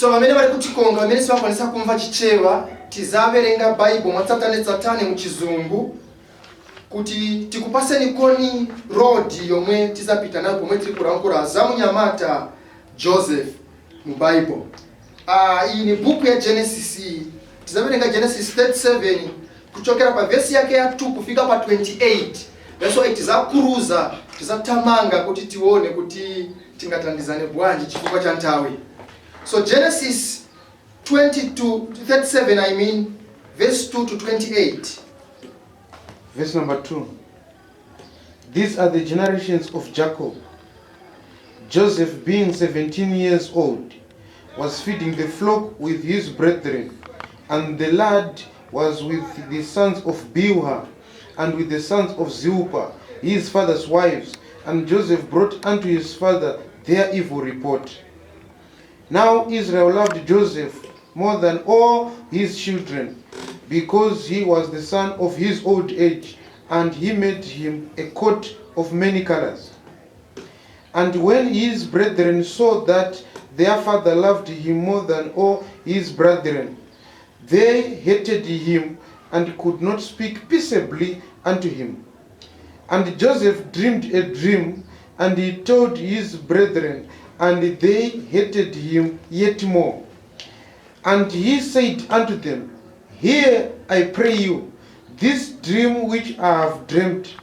So vamene vari kutikonga, vamene sivakwanisa kumva Chichewa, tizaverenga Baibo mwatsatanetsatane muchizungu kuti tikupaseni koni road yomwe tizapita nayo pomwe tiri kulankhula za munyamata Joseph mu Bible. Iyi ni buku ya Genesis. Tizaverenga Genesis 37 kuchokera pa vesi yake ya 2 kufika pa 28. Verse 8 tizakuruza, tizatamanga kuti tione kuti tingatandizane bwanji chifukwa cha nthawi. So Genesis 22 37, I mean, verse 2 to 28. Verse number 2. These are the generations of Jacob. Joseph, being 17 years old, was feeding the flock with his brethren, and the lad was with the sons of Bilhah and with the sons of Zilpah, his father's wives. And Joseph brought unto his father their evil report. Now Israel loved Joseph more than all his children, because he was the son of his old age, and he made him a coat of many colors. And when his brethren saw that their father loved him more than all his brethren, they hated him and could not speak peaceably unto him. And Joseph dreamed a dream, and he told his brethren, and they hated him yet more. And he said unto them, "Hear, I pray you, this dream which I have dreamt.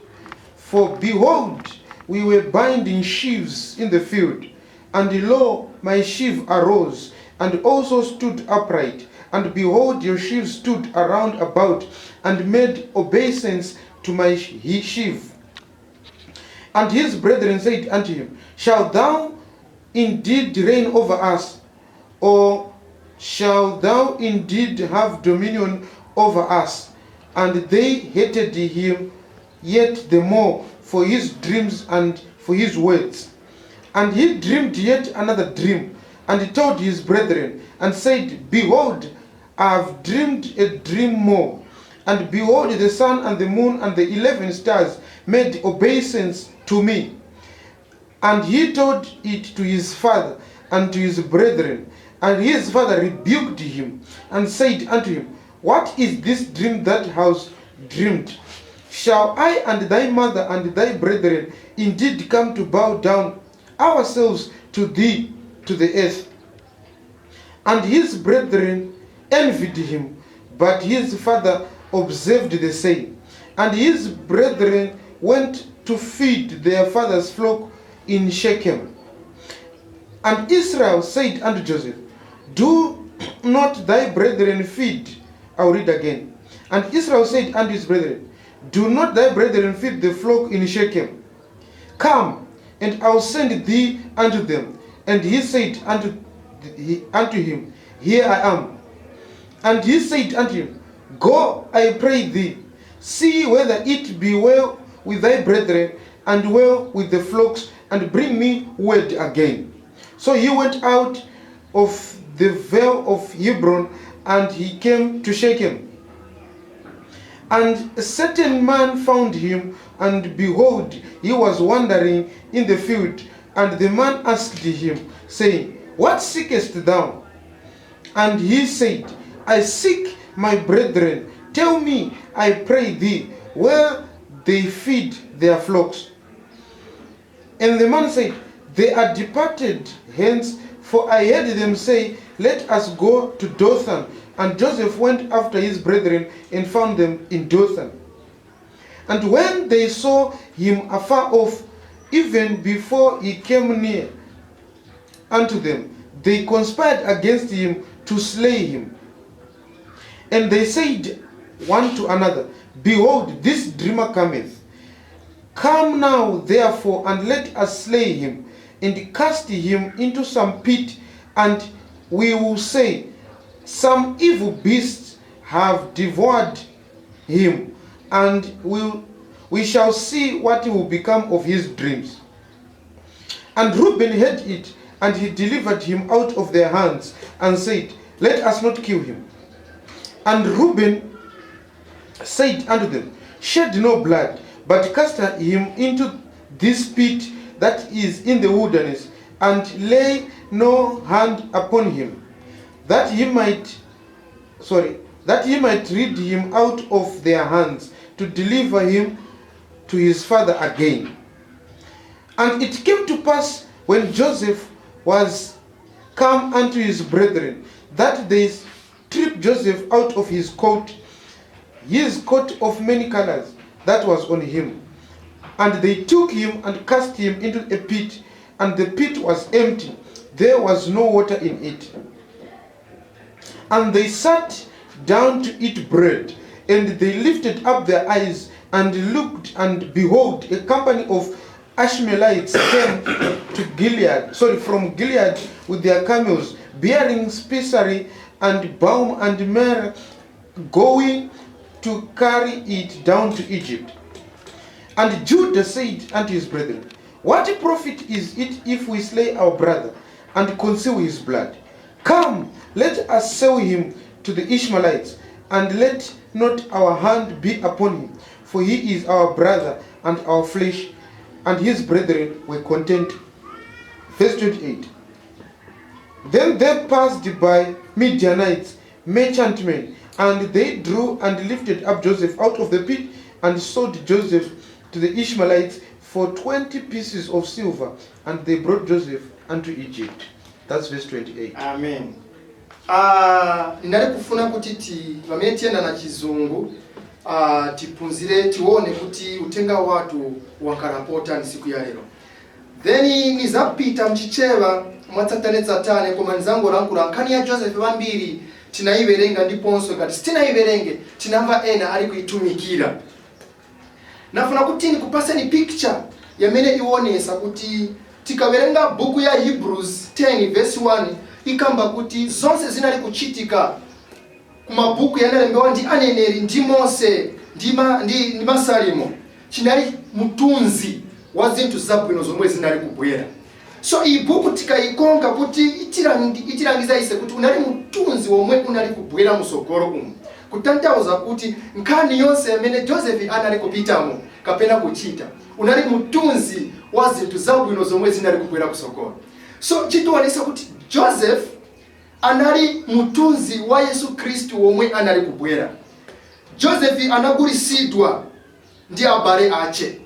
For behold, we were binding sheaves in the field, and lo, my sheaf arose, and also stood upright. And behold, your sheaves stood around about, and made obeisance to my sheaf." And his brethren said unto him, "Shall thou indeed reign over us? Or shall thou indeed have dominion over us?" And they hated him yet the more for his dreams and for his words. And he dreamed yet another dream, and he told his brethren, and said, "Behold, I have dreamed a dream more. And behold, the sun and the moon and the 11 stars made obeisance to me." And he told it to his father and to his brethren. And his father rebuked him and said unto him, "What is this dream that hast dreamed? Shall I and thy mother and thy brethren indeed come to bow down ourselves to thee to the earth?" And his brethren envied him, but his father observed the same. And his brethren went to feed their father's flock in Shechem. And Israel said unto Joseph, "Do not thy brethren feed?" I'll read again. And Israel said unto his brethren, "Do not thy brethren feed the flock in Shechem? Come, and I'll send thee unto them." And he said unto him, "Here I am." And he said unto him, "Go, I pray thee, see whether it be well with thy brethren, and well with the flocks, and bring me word again." So he went out of the vale of Hebron, and he came to Shechem. And a certain man found him, and behold, he was wandering in the field. And the man asked him, saying, "What seekest thou?" And he said, "I seek my brethren. Tell me, I pray thee, where they feed their flocks." And the man said, "They are departed hence, for I heard them say, 'Let us go to Dothan.'" And Joseph went after his brethren and found them in Dothan. And when they saw him afar off, even before he came near unto them, they conspired against him to slay him. And they said one to another, "Behold, this dreamer cometh. Come now, therefore, and let us slay him, and cast him into some pit, and we will say, 'Some evil beasts have devoured him,' and we shall see what will become of his dreams." And Reuben heard it, and he delivered him out of their hands, and said, "Let us not kill him." And Reuben said unto them, "Shed no blood, but cast him into this pit that is in the wilderness, and lay no hand upon him." That he might, sorry, that he might rid him out of their hands, to deliver him to his father again. And it came to pass, when Joseph was come unto his brethren, that they stripped Joseph out of his coat, his coat of many colors that was on him. And they took him and cast him into a pit, and the pit was empty. There was no water in it. And they sat down to eat bread, and they lifted up their eyes and looked, and behold, a company of Ishmaelites came to Gilead, sorry, from Gilead with their camels, bearing spicery and balm and myrrh, going to carry it down to Egypt. And Judah said unto his brethren, "What profit is it if we slay our brother and conceal his blood? Come, let us sell him to the Ishmaelites, and let not our hand be upon him, for he is our brother and our flesh." And his brethren were content. Verse 28. Then there passed by Midianites, merchantmen, and they drew and lifted up Joseph out of the pit and sold Joseph to the Ishmaelites for 20 pieces of silver, and they brought Joseph unto Egypt. That's verse 28. Amen. Ndinali kufuna kuti pamene tiyenda na Chizungu, tiphunzire, tione kuti utenga watu wankalapota ni siku ya lero. Then nizapita mchichewa mwatsatanetsatane, koma nizangolankhula nkhani ya Joseph. Vambiri tinayiwerenga, ndiponso ngati sitinayiwerenge, tinamva ena ali kuitumikira. Nafuna kuti nikupaseni picture yamene ionesa kuti tikawerenga buku ya Hebrews 10 verse 1, ikamba kuti zonse zinali kuchitika kumabuku yanalembewa ndi aneneri, ndi Mose, ndi Masalimo, chinali mtunzi wa zinthu zabwino zomwe zinali kubwera. So iyi buku tikayikonka kuti itilangiza ise kuti unali mtunzi womwe unali kubwera musogolo umu, kutanthauza kuti nkhani yonse imene Joseph anali kupitamo kapena kuchita unali mtunzi wa zinthu zabwino zomwe zinali kubwera kusogolo. So chitionesa kuti Joseph anali mtunzi wa Yesu Khristu womwe anali kubwera. Joseph anagulisidwa ndi abale ache.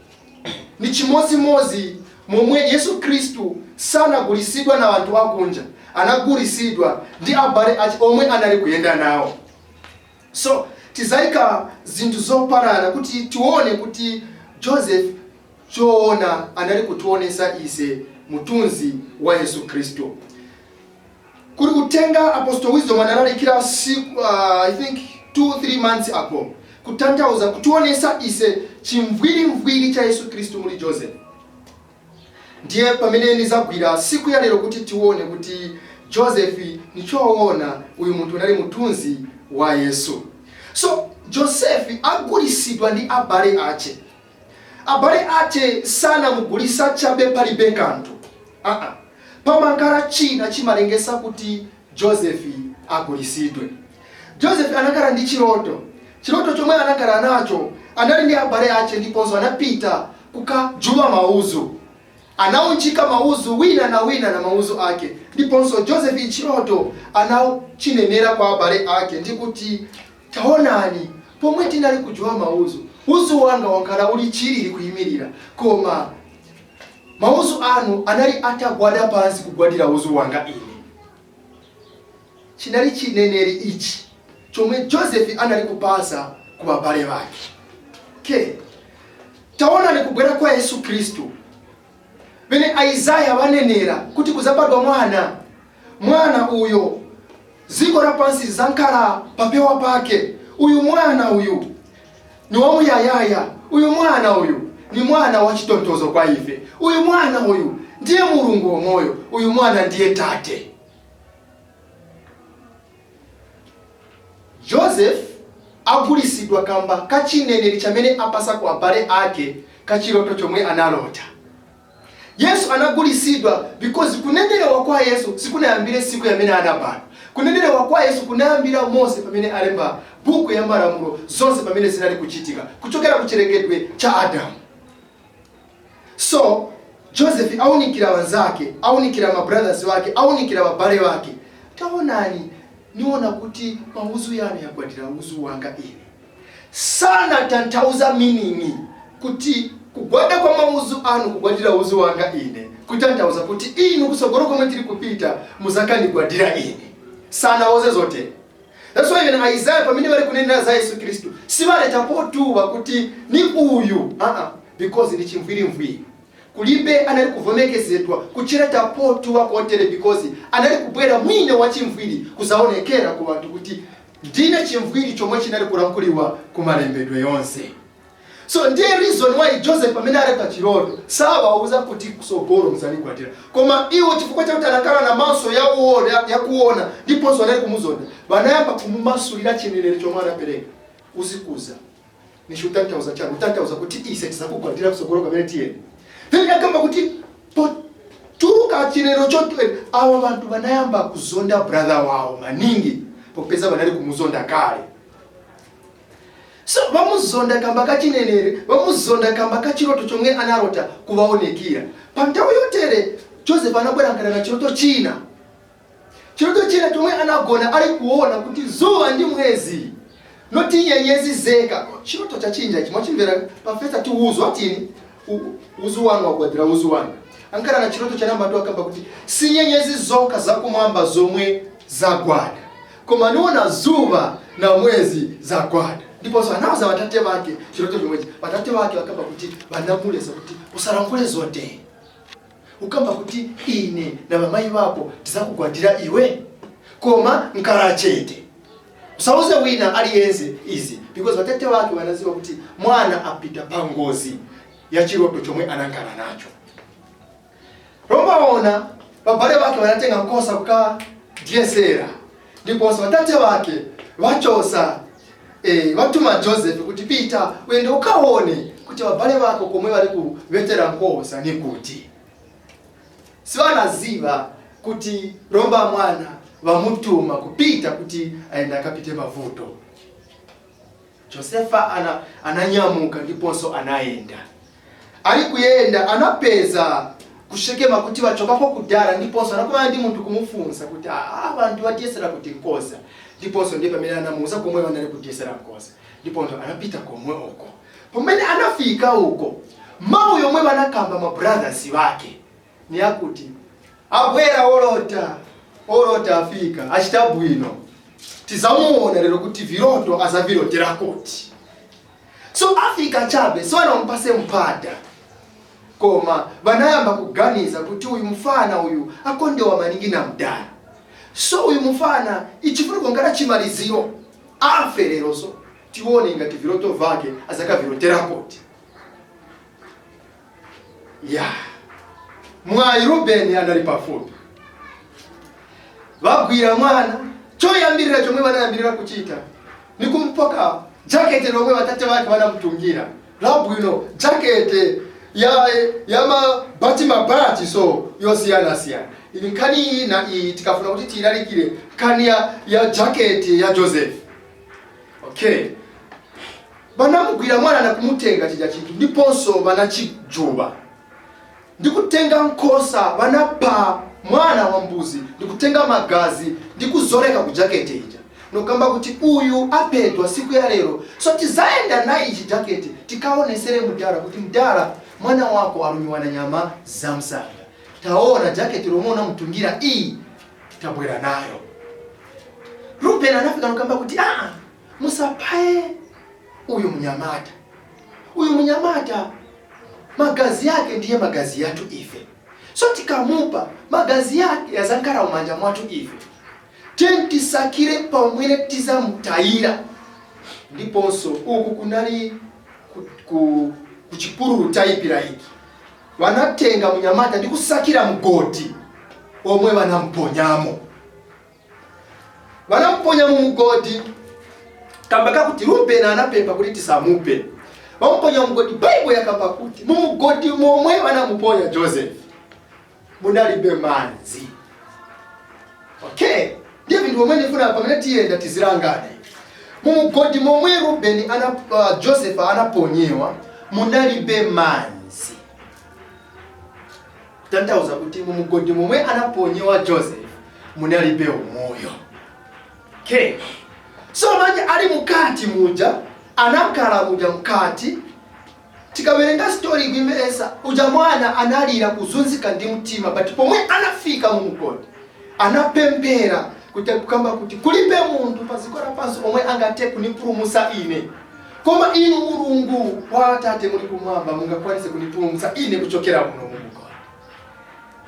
Ni chimozimozi momwe Yesu Khristu sanagulisidwa na anthu akunja, anagulisidwa ndi abale ache omwe anali kuyenda nawo. So tizayika zinthu zoparana kuti tione kuti Joseph choona anali kutionesa ise mutunzi wa Yesu Khristu. Kuli kutenga Apostle Wisdom analalikira siku, I think 2 3 months ago, kutanthauza kutionesa ise chimvwirimvwiri cha Yesu Khristu muli Joseph. Ndiye pamene nizagwira siku ya lero kuti tione kuti Joseph nichoona uyu munthu unali mutunzi wa Yesu. So Joseph agulisidwa ndi abale ache. Abale ache sanamugulisa chabe palibe kanthu. Pamakhala china chimalengesa kuti Joseph agulisidwe. Joseph anakhala ndi chiloto. Chiloto chomwe anakhala nacho, anali ndi abale ache ndiponso anapita kukajuwa mauzu. Anaunjika mauzu, wina na wina na mauzu ake, ndiponso Joseph chiloto anachinenera kwa abale ake ndikuti, "Taonani, pomwe tinali kujuwa mauzu, uzu wanga wankhala uli chilili kuyimirira, koma mauzu anu anali atagwada pansi kugwadira uzu wanga ine." Chinali chineneri ichi chomwe Joseph anali kupasa ku babale bake. Ke taonani kubwera kwa Yesu Khristu, pene Isaya wanenera kuti kuzabadwa mwana. Mwana uyo dziko lapansi lizankhala papewa pake. Uyu mwana uyu ni wamuyayaya. Uyu mwana uyu ni mwana wa chitonthozo kwa ife. Uyu mwana uyu ndiye Mulungu wamoyo. Uyu mwana ndiye Tate. Joseph agulisidwa kamba kachineneri chamene apasa ku abale ake, kachiloto chomwe analota. Yesu anagulisidwa because kunenerewa kwa Yesu sikunayambire siku yamene anabadwa. Kunenerewa kwa Yesu kunayambira Mose pamene alemba buku ya malamulo, zonse pamene zinali kuchitika kuchokera ku chilengedwe cha Adamu. So Joseph aunikira wanzake, aunikira mabrothers wake, aunikira babale wake, taonani. Niona kuti mauzu yanu yagwadira uzu wanga ine. Sanatanthauza meaning kuti kugwada kwa mauzu anu kugwadira uzu wanga ine kutanthauza kuti inu kusogolo komwe tiri kupita muzakandigwadira ine. Sanauze zote. That's why even Isaiah, pamene bali kunenera za Yesu Kristu, sibaleta potuwa kuti ni uyu, because ni chimvwirimvwiri. Kulibe anali kuvomekezedwa kuchileta potuwa kotere, because anali kubwera mwine wa chimvwiri kuzaonekera ku bantu kuti ndine chimvwiri chomwe chinali kulankuliwa ku malembedwe yonse. So ndiye reason why Joseph, amene ali pa chiloto, sawauza kuti kusogolo muzandigwadira. Koma iwo, chifukwa chakuti anakhala na maso yakuona ndiponso anali kumuzonda, vanayamba kumumasulira chinenero chomwe anapereka. Uzikuza nichiutanthauza chani? Utanthauza kuti ise tizakugwadira kusogolo kamene tiyeni. Then akamba kuti potuluka chinenero chotere, awa bantu vanayamba kuzonda brother wawo maningi, popeza vanali kumuzonda kale. So vamuzonda kamba kachinenere, vamuzonda kamba kachiloto chomwe analota kuvaonekera. Pa nthawi yotere Joseph anabwera na chiloto china, chiloto china chomwe anagona ali kuona kuti zuwa ndi mwezi, not nyenyezi zeka. Chiloto chachinja ichi. Mwachimvera pafesa ti uzu atini uzu wanu wagwadira uzu wanu. Ankhala na chiloto cha namba 2, akamba kuti si nyenyezi zokha zakumwamba zomwe zagwada, koma niona zuva na mwezi zagwada. Ndiponso anauza vatate vake chiloto chomwechi. Vatate vake vakamba kuti vanamuleza kuti usalankhule zote, ukamba kuti ine na mamayi vako tizakugwadira iwe, koma nkhala chete, usauze wina aliyense izi, because vatate vake vanaziwa kuti mwana apita pa ngozi ya chiloto chomwe anankhala nacho. Rombaona babale vake vanatenga nkosa kukadyesera, ndiponso vatate vake vachosa, vatuma Joseph kuti pita uyende ukaone kuti vabale vako komwe vari kuvetera nkosa ni kuti. Sivanaziva kuti romba mwana vamutuma kupita kuti aende akapite mavuto. Josefa ananyamuka ndiponso anayenda. Ali kuyenda anapeza kushekema kuti vachokako kudhara, ndiponso anakumana ndi munthu kumufunsa kuti, "Ah, vantu vadyesera kuti nkosa?" Ndiponso ndiye pamene anamuuza komwe vanali kudyesera nkosa, ndiponso anapita komwe uko. Pamene anafika uko, mawu yomwe vanakamba ma brothers vake ni akuti, "Abwera olota, olota afika, achita bwino, tizamuona lero kuti viloto azavilotera kuti." So afika chabe, so anampase mpata, koma vanayamba kuganiza kuti uyu mfana uyu akondewa maningi na mdala, so uyu mfana ichifuniko ngala chimaliziro afe lero, so tione ngati viloto vake azakavilotera kuti. Ya mwayi, Rubeni anali pafupi. Vagwira mwana, choyambirira chomwe vanayambirira kuchita ni kumpoka jakete lomwe vatate vake vanamutungira labwino, jakete ya mabati mabati, so yosiyana siyana. Ili nkhani iyi na iyi tikafuna kuti tiyilalikire nkhani ya jakete ya Joseph. Okay, vanamugwira mwana na kumutenga chija chinthu, ndiponso vanachijuba ndikutenga nkhosa, vanapha mwana wa mbuzi ndikutenga magazi ndikuzoleka ku jakete ija, nokamba kuti uyu apedwa siku ya lero, so tizayenda na ichi jakete tikaonesere mudala kuti, "Mdala, mwana wako alumiwa na nyama za msanga. Taona jakete lomwe unamutungira iyi, tabwera nayo." Ruben anafika nokamba kuti, "Aa, musapaye uyu mnyamata. Uyu mnyamata magazi yake ndiye magazi yathu ife, so tikamupa magazi yake yazankhala umanja mwathu ife. Tisakire pamwene tizamutayira." Ndiponso uku kunali ku chipululu tayipira iki. Vanatenga munyamata ndi kusakira mugodi omwe vanamponyamo. Vanamponya mu mugodi kamba kakuti Rubeni anapempha kuti tisamupe. Vamuponya mugodi. Baibo yakamba kuti mumugodi momwe vanamuponya Joseph munalibe manzi. Okay, ndiye vinthu pomwe ndifuna pamene tiyenda tizilangane. Mumugodi momwe Rubeni Joseph anaponyewa munalibe manzi, kutanthauza kuti mumugodi momwe anaponyewa Joseph munalibe umoyo. Cave. So manje ali mukati muja, anakhala muja mkati. Tikawerenga story kuimesa, uja mwana analira kuzunzika ndi mtima, but pomwe anafika mu mugodi anapemphera kuti, kukamba kuti, "Kulibe munthu pa dziko lapansi omwe angathe kunipulumutsa ine, koma inu Mulungu wa Atate muli kumwamba mungakwanise kunipulumutsa ine kuchokera muno mu mugodi."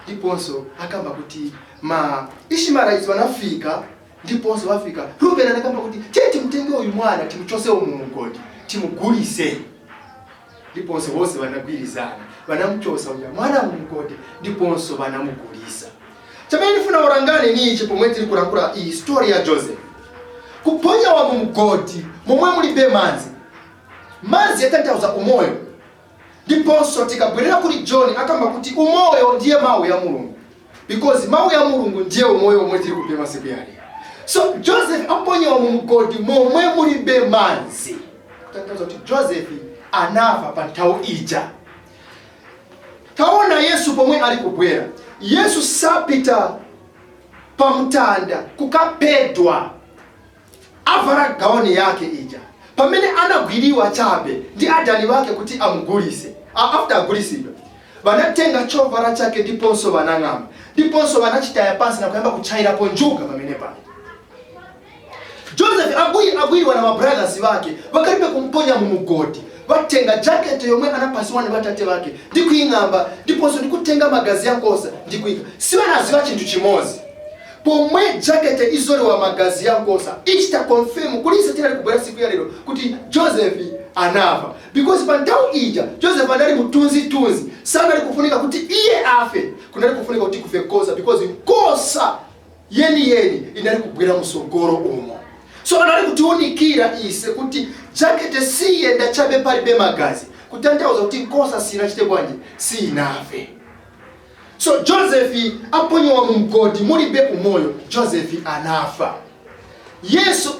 Ndiponso akamba kuti ma Ishmaelites wanafika, ndiponso wafika Ruben anakamba kuti, "Tiye timutenge uyu mwana, timuchose umu mugodi, timugulise." Ndiponso bose vanagwirizana, vanamuchosa uja mwana mumugodi, ndiponso vanamugulisa. Chamene ndifuna urangane nichi pomwe tiri kulankhula iyi story ya Joseph kuponyawa mu mugodi momwe mulibe manzi. Manzi yatanthauza umoyo. Ndiponso tikabwerera kuli John, akamba kuti umoyo ndiye mawu ya Mulungu, because mawu ya Mulungu ndiye umoyo omwe tiri kupema siku yalero. So Joseph aponyewa mu mugodi momwe mulibe manzi, kutanthauza kuti Joseph anafa pa nthawi ija. Taona Yesu pomwe ali kubwera, Yesu sapita pamtanda kukaphedwa avala gauni yake ija. Pamene anagwiriwa chabe ndi adani wake kuti amugulise, after agulisidwa, vanatenga chovala chake, ndiponso vanang'amba, ndiponso vanachitaya pansi na kuyamba kuchayirapo njuga pamene pali Joseph. Agwiriwa na mabrothers vake, vakalibe kumponya mu mugodi, vatenga jacket yomwe anapasiwa ni vatate vake ndi kuing'amba, ndiponso ndikutenga magazi yankosa ndikuika. Sivanaziva chinthu chimozi: pomwe jacket izolewa magazi yankosa, ichita confirm kulise tinali kubwera siku ya lero kuti Joseph anafa, because pa nthawi ija Joseph anali mutunzitunzi. Sanali kufunika kuti iye afe, kunali kufunika kuti kufe nkosa, because nkosa yeni yeni inali kubwera musogolo umo. So anali kutiunikira ise kuti jacket siyenda chabe palibe magazi, kutanthauza kuti nkosa sinachite bwanji? Sinafe. So Joseph aponyewa mu mgodi mulibe umoyo, Joseph anafa. Yesu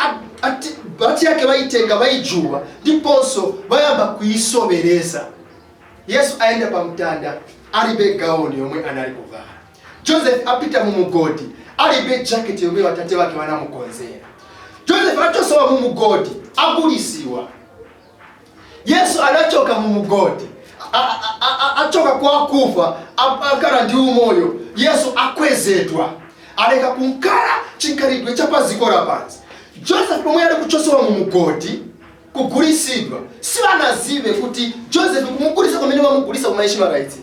bati yake bayitenga, bayijuba, ndiponso bayamba kuyisobereza. Yesu ayenda pamtanda alibe gauni yomwe anali kuvala. Joseph apita mu mugodi alibe jacket yomwe watate wake wanamukonzera. Joseph achosowa mu mugodi, agulisiwa. Yesu anachoka mu mugodi, achoka kwa kufa, akhala ndi umoyo. Yesu akwezedwa, aleka kunkhala chinkhalidwe cha paziko lapansi. Joseph pomwe ali kuchosewa mu mugodi, kugulisidwa, sivanazive kuti Joseph kumugulisa kumene vamugulisa kuma Ishmaelites,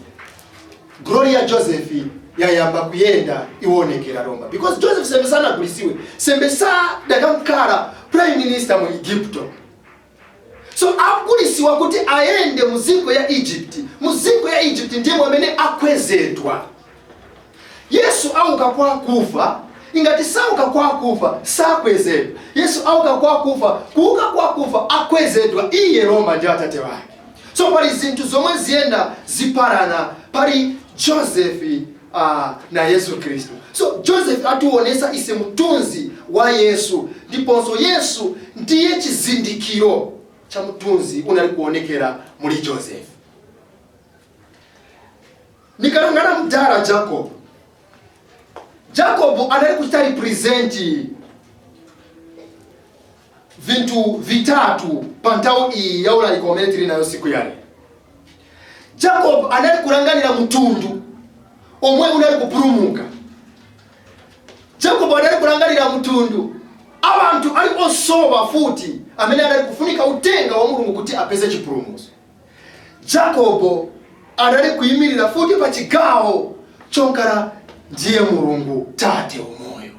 glory ya Joseph yayamba kuyenda iwonekera lomba, because Joseph sembe sanagulisiwe, sembe sadakamkhala prime minister mu Egypto. So agulisiwa kuti ayende mu ziko ya Egypt. Mu ziko ya Egypt ndiye mwamene akwezedwa. Yesu auka kwa kufa. Ingati sauka kwa kufa, sakwezedwa. Yesu auka kwa kufa, kuuka kwa kufa akwezedwa iye lomba ndi atate wake. So pali zinthu zomwe ziyenda ziparana pali Joseph na Yesu Khristu. So Joseph atiwonesa ise mtunzi wa Yesu, ndiponso Yesu ndiye chizindikiro cha mtunzi unali kuonekera muli Joseph. Nikalangana mdala Jacob, Jacob anali kuchita represent vinthu vitatu pa nthawi iyi ya ulaliko umene tili nayo siku yale. Jacob anali kulanganira mtundu omwe unali kupulumuka. Jacob anali kulanganira mtundu abantu ali osowa futi, amene anali kufunika utenga wa Mulungu kuti apeze chipulumutso. Jacobo anali kuyimirira futi pa chigawo chonkala ndiye Mulungu Tate umoyo.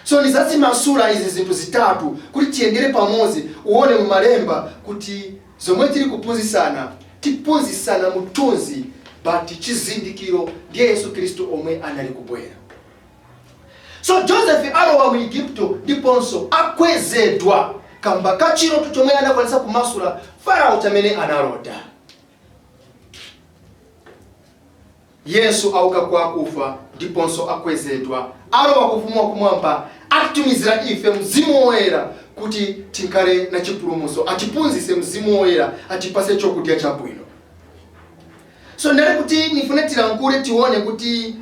So ndizazimasula izi zinthu zitatu kuti tiyendere pamodzi, uone mu malemba kuti zomwe tili kuphunzitsana, tiphunzitsana mthunzi, but chizindikiro ndiye Yesu Khristu omwe anali kubwera. So Joseph alowa mu Igupto, ndiponso akwezedwa kamba kachiloto chomwe anakwanisa kumasula Farao chamene analota. Yesu auka kwa akufa, ndiponso akwezedwa, alowa kufumu wakumwamba, atitumizira ife Mzimu Woyera kuti tinkale na chipulumutso, atiphunzitse Mzimu Woyera, atipase chokudya chabwino. So ndali kuti nifune tilankhule, tione kuti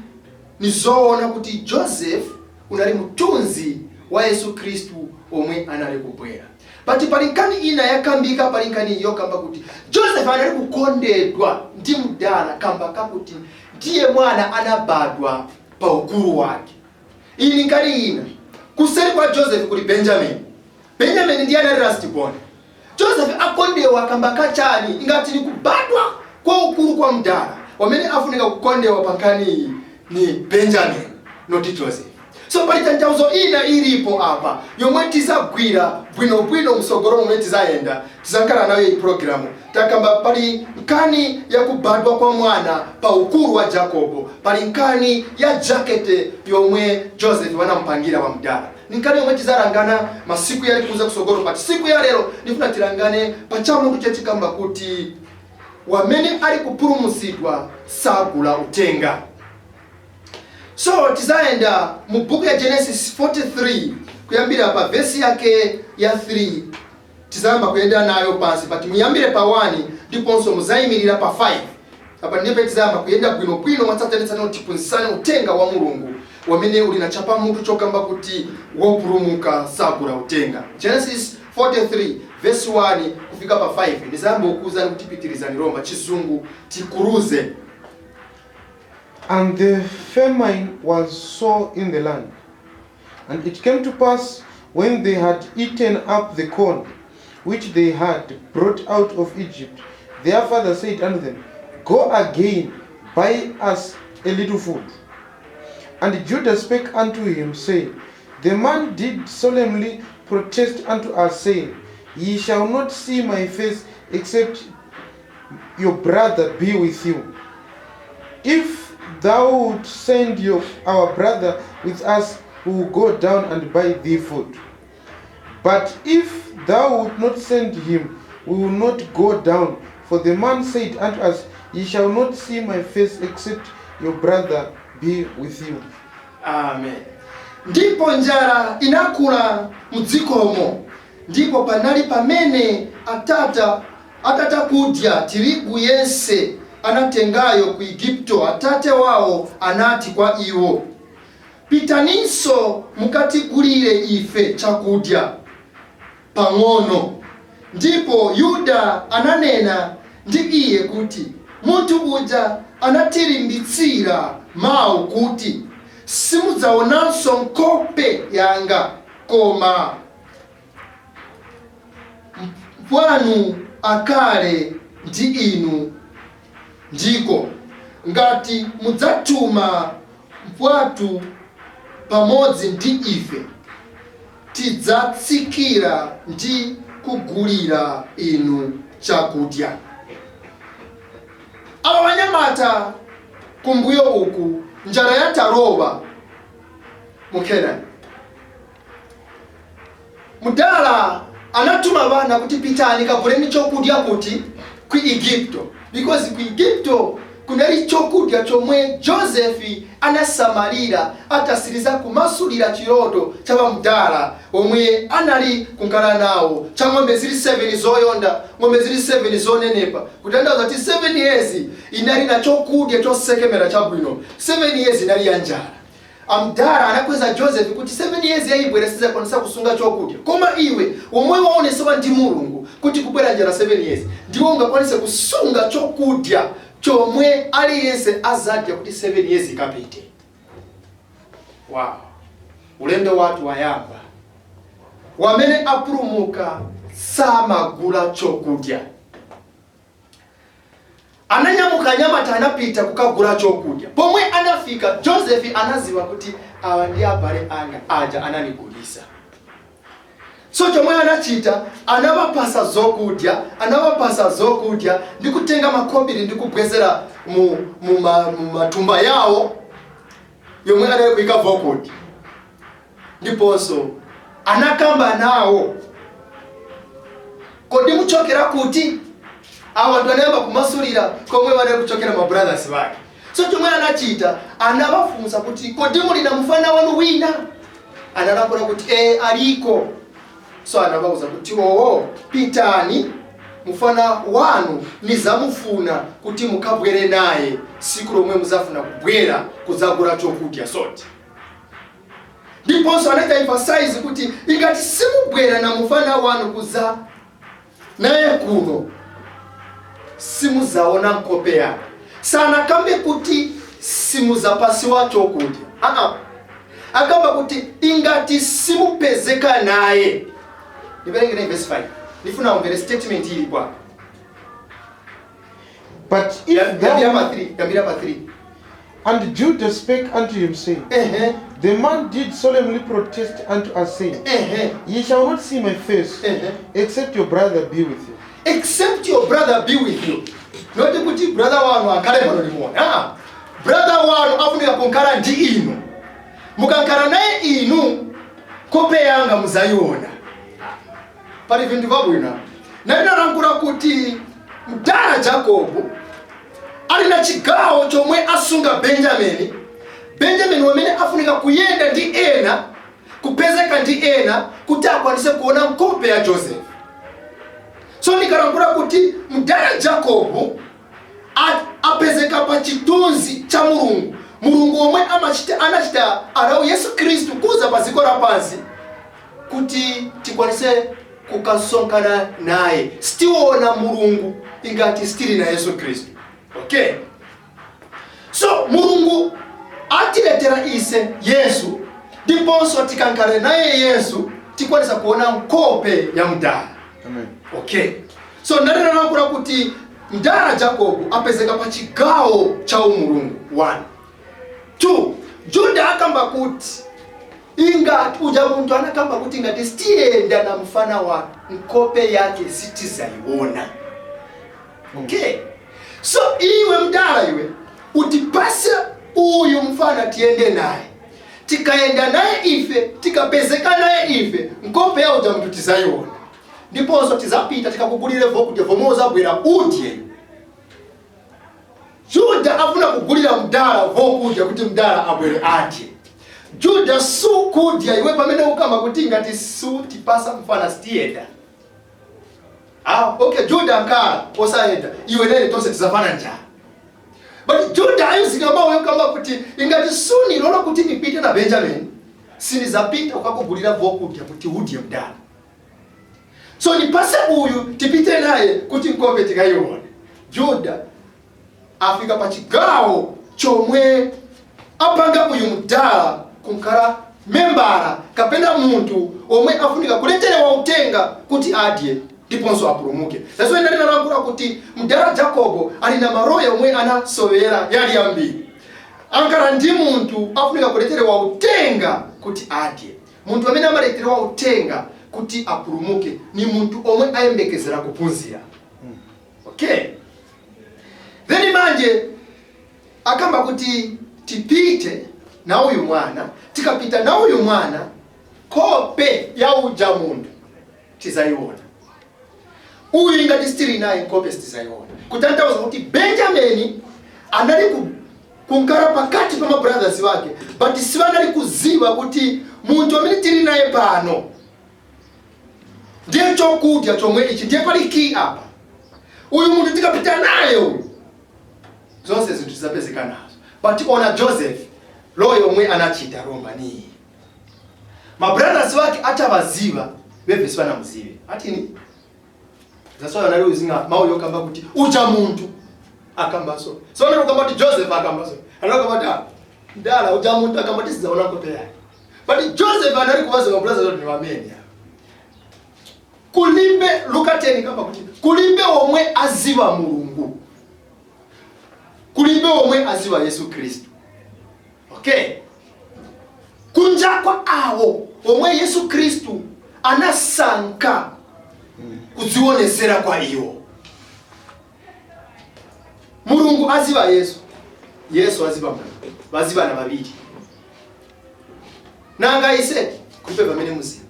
nizoona kuti Joseph unali mthunzi. Wa Yesu Khristu omwe anali kubwera. Pati pali nkhani ina yakambika, pali nkhani yokamba kuti Joseph anali kukondedwa ndi mdala kamba kakuti ndiye mwana anabadwa pa ukulu wake. Iyi ni nkhani ina. Kuseri kwa Joseph kuli Benjamin. Benjamin ndiye anali last born. Joseph akondewa kamba kachani, ingati ni kubadwa kwa ukulu kwa mdala? Wamene afunika kukondewa pa nkhani iyi ni Benjamin, not Joseph. So pali tanthauzo ina ilipo apa yomwe tizagwira bwinobwino msogolo momwe tizayenda, tizakhala nayo iyi programu. Takamba pali nkhani ya kubadwa kwa mwana pa ukulu wa Jacobo, pali nkhani ya jakete yomwe Joseph wanampangira wa mdala. Ni nkhani yomwe tizalangana masiku yali kuza kusogolo. Pati siku ya lero ndifuna tilangane pa chamutu chechikamba kuti wamene ali kupulumutsidwa sagula utenga. So tizayenda mu buku ya Genesis 43 kuyambira pa vesi yake ya 3. Tizayamba kuyenda nayo pansi, pati muyambire pa 1 ndiponso muzayimirira pa 5. Apa ndipo tizayamba kuyenda bwinobwino mwatsatanetsatane kuti tiphunzitsane utenga wa Mulungu wamene uli na chapamutu chokamba kuti wopulumuka sagula utenga. Genesis 43 verse 1 kufika pa 5. Ndizayamba kukuwuzani kuti pitirizani lomba Chizungu tikuruze. And the famine was sore in the land. And it came to pass, when they had eaten up the corn which they had brought out of Egypt, their father said unto them, "Go again, buy us a little food." And Judah spake unto him, saying, "The man did solemnly protest unto us, saying, 'Ye shall not see my face except your brother be with you.' If thou wilt send our brother with us, we will go down and buy thee food. But if thou wilt not send him, we will not go down. For the man said unto us, 'Ye shall not see my face except your brother be with you.'" Amen. Ndipo njala inakula mdzikomo, ndipo panali pamene atata atatha kudya tirigu yense anatengayo ku Igupto, atate wawo anati kwa iwo, "Pitaninso mukatigulire ife chakudya pang'ono." Ndipo Yuda ananena ndi iye kuti, "Munthu uja anatilimbitsira mawu kuti, 'Simudzaonanso nkhope yanga koma mpwanu akhale ndi inu. Ndiko ngati mudzatuma mpwathu pamodzi ndi ife, tidzatsikira ndi kugulira inu chakudya.'" Awa wanyamata kumbuyo uku njala yatalowa mu Kenani. Mudala anatuma vana kuti, "Pitani kaguleni chokudya kuti ku Igupto," because ku Igupto kunali chokudya chomwe Josefi anasamalira atasiriza kumasulira chiloto cha pamdala omwe anali kunkhala nawo, cha ng'ombe zili 7 zoyonda, ng'ombe zili 7 zonenepa, kutanthauza kuti 7 years inali na chokudya chosekemera chabwino, 7 years inali ya njala. Amdala anakweza Joseph kuti, "7 years yayibwera sizakwanisa kusunga chokudya, koma iwe omwe waonesewa ndi Mulungu kuti kubwera njala 7 years, ndiwe ungakwanise kusunga chokudya chomwe aliyense azadya kuti 7 years ikapite." Wow, ulendo watu wayamba. Wamene apulumuka samagula chokudya. Ananyamuka anyamata, anapita kukagula chokudya. Pomwe anafika, Joseph anaziwa kuti awa ndi abale anga aja ananigulisa. So chomwe anachita, anawapasa zokudya, anawapasa zokudya ndi kutenga makobiri ndi kubwezera mu matumba yawo yomwe anali kuyika vokudya. Ndiponso anakamba nawo, "Kodi muchokera kuti?" Awa anthu anayamba kumasulira komwe vanali kuchokera ma brothers vake. So chomwe anachita, anawafunsa kuti, "Kodi muli na mfana wanu wina?" Analambula kuti, "E, aliko." So anawauza kuti, "Oo, pitani, mfana wanu nizamufuna kuti mukabwere naye siku lomwe muzafuna kubwera kudzagula chokudya." Soti Ndiponso anaita emphasize kuti ingati simubwera na mufana wanu kuza naye kuno, simuzaona nkope yake. Sanakambe kuti simuzapasiwa chokudya. Aa, akamba kuti ingati simupezeka naye. Niverengere verse 5, nifuna umvere statement ili kwa But if yambira pa thou 3, yambira pa 3. And Judah spake unto him, saying, The man did solemnly protest unto us, saying, Ye shall not see my face, except your brother be with you. Except your brother be with you. Not kuti brother wanu akhale pano limone. Ah, brother wanu afunika kunkhala ndi inu. Mukankhala naye inu, kope yanga muzayiona. Pali vinthu vabwino. Nalinalankhula kuti mdala Jacobo ali na chigawo chomwe asunga Benjamini, Benjamini wamene afunika kuyenda ndi ena, kupezeka ndi ena, kuti akwanise kuona nkope ya Joseph. So ndikalankhula kuti mdala Jacobo apezeka pa chithunzi cha Mulungu, Mulungu omwe amachita, anachita allow Yesu Khristu kuza pa dziko lapansi kuti tikwanise kukasonkana naye. Sitiona Mulungu ingati sitili na Yesu Khristu. Okay, so Mulungu atiletera ise Yesu, ndiponso tikankale naye Yesu tikwanisa kuona nkope ya mdala. Amen. Okay, so ndalinalankhula kuti mdala Jacobo apezeka pa chigawo cha umulungu. 1, 2, Juda akamba kuti ingati uja munthu anakamba kuti ngati sitiyenda na mfana wa, nkope yake sitizayiona. Okay, so iwe mdala, iwe utipase uyu mfana tiyende naye. Tikayenda naye ife, tikapezeka naye ife, nkope ya uja munthu tizayiona, ndiponso tizapita tikakugulire vokudya vomwe uzabwera udye. Juda afuna kugulira mdala vokudya kuti mdala abwere adye. Juda, sukudya iwe pamene ukamba kuti ngati sutipasa mfana sitiyenda. Ah, okay, Juda nkala osayenda, iwe nene tonse tizafana njala. But Juda ayuzika mawu yokamba kuti ingati sunilola kuti nipite na Benjamin, sinizapita ukakugulira vokudya kuti udye mdala. So nipase uyu tipite naye kuti nkope tikayione. Juda afika pa chigawo chomwe apanga uyu mdala kunkhala membala kapena munthu omwe afunika kuleterewa utenga kuti adye ndiponso apulumuke. That's why ndalinalankhula kuti mdala Jacobo ali na ma role omwe anasowera yali ambiri. Ankhala ndi munthu afunika kuleterewa utenga kuti adye. Munthu amene amaleterewa utenga kuti apulumuke ni munthu omwe ayembekezera kuphunzira. Okay, then manje akamba kuti tipite na uyu mwana. Tikapita na uyu mwana, kope ya uja munthu tizayiona. Uyu ingati sitili naye, nkope sitizayiona. Kutanthauza kuti Benjamini anali kunkhala pakati pa mabrothers wake, but sivanali kuziwa kuti munthu amene tili naye pano ndiye chokudya chomwe ichi. Ndiye pali key apa. Uyu munthu tikapita naye uyu, zonse zinthu zizapezeka nazo. But ona Joseph, role yomwe anachita romba niyi. Mabrothers wake atavaziva, beve sivanamuzive atini. That's why anali uzinga mawu yokamba kuti uja munthu akamba so. So anali kukamba kuti Joseph akamba so, anali kukamba kuti, "Ah, ndala uja munthu akamba kuti sizaona nkope yake." But Joseph anali kuvaza mabrothers kuti ni wamene kulimbe. Luka 10 kamba kuti kulimbe omwe aziva Mulungu, kulimbe omwe aziva Yesu Khristu. Okay, kunja kwa awo omwe Yesu Khristu anasankha kudzionesera kwa iwo. Mulungu aziva Yesu, Yesu aziva Mulungu, vazivana vaviri. Nanga ise kulipe pamene muziva?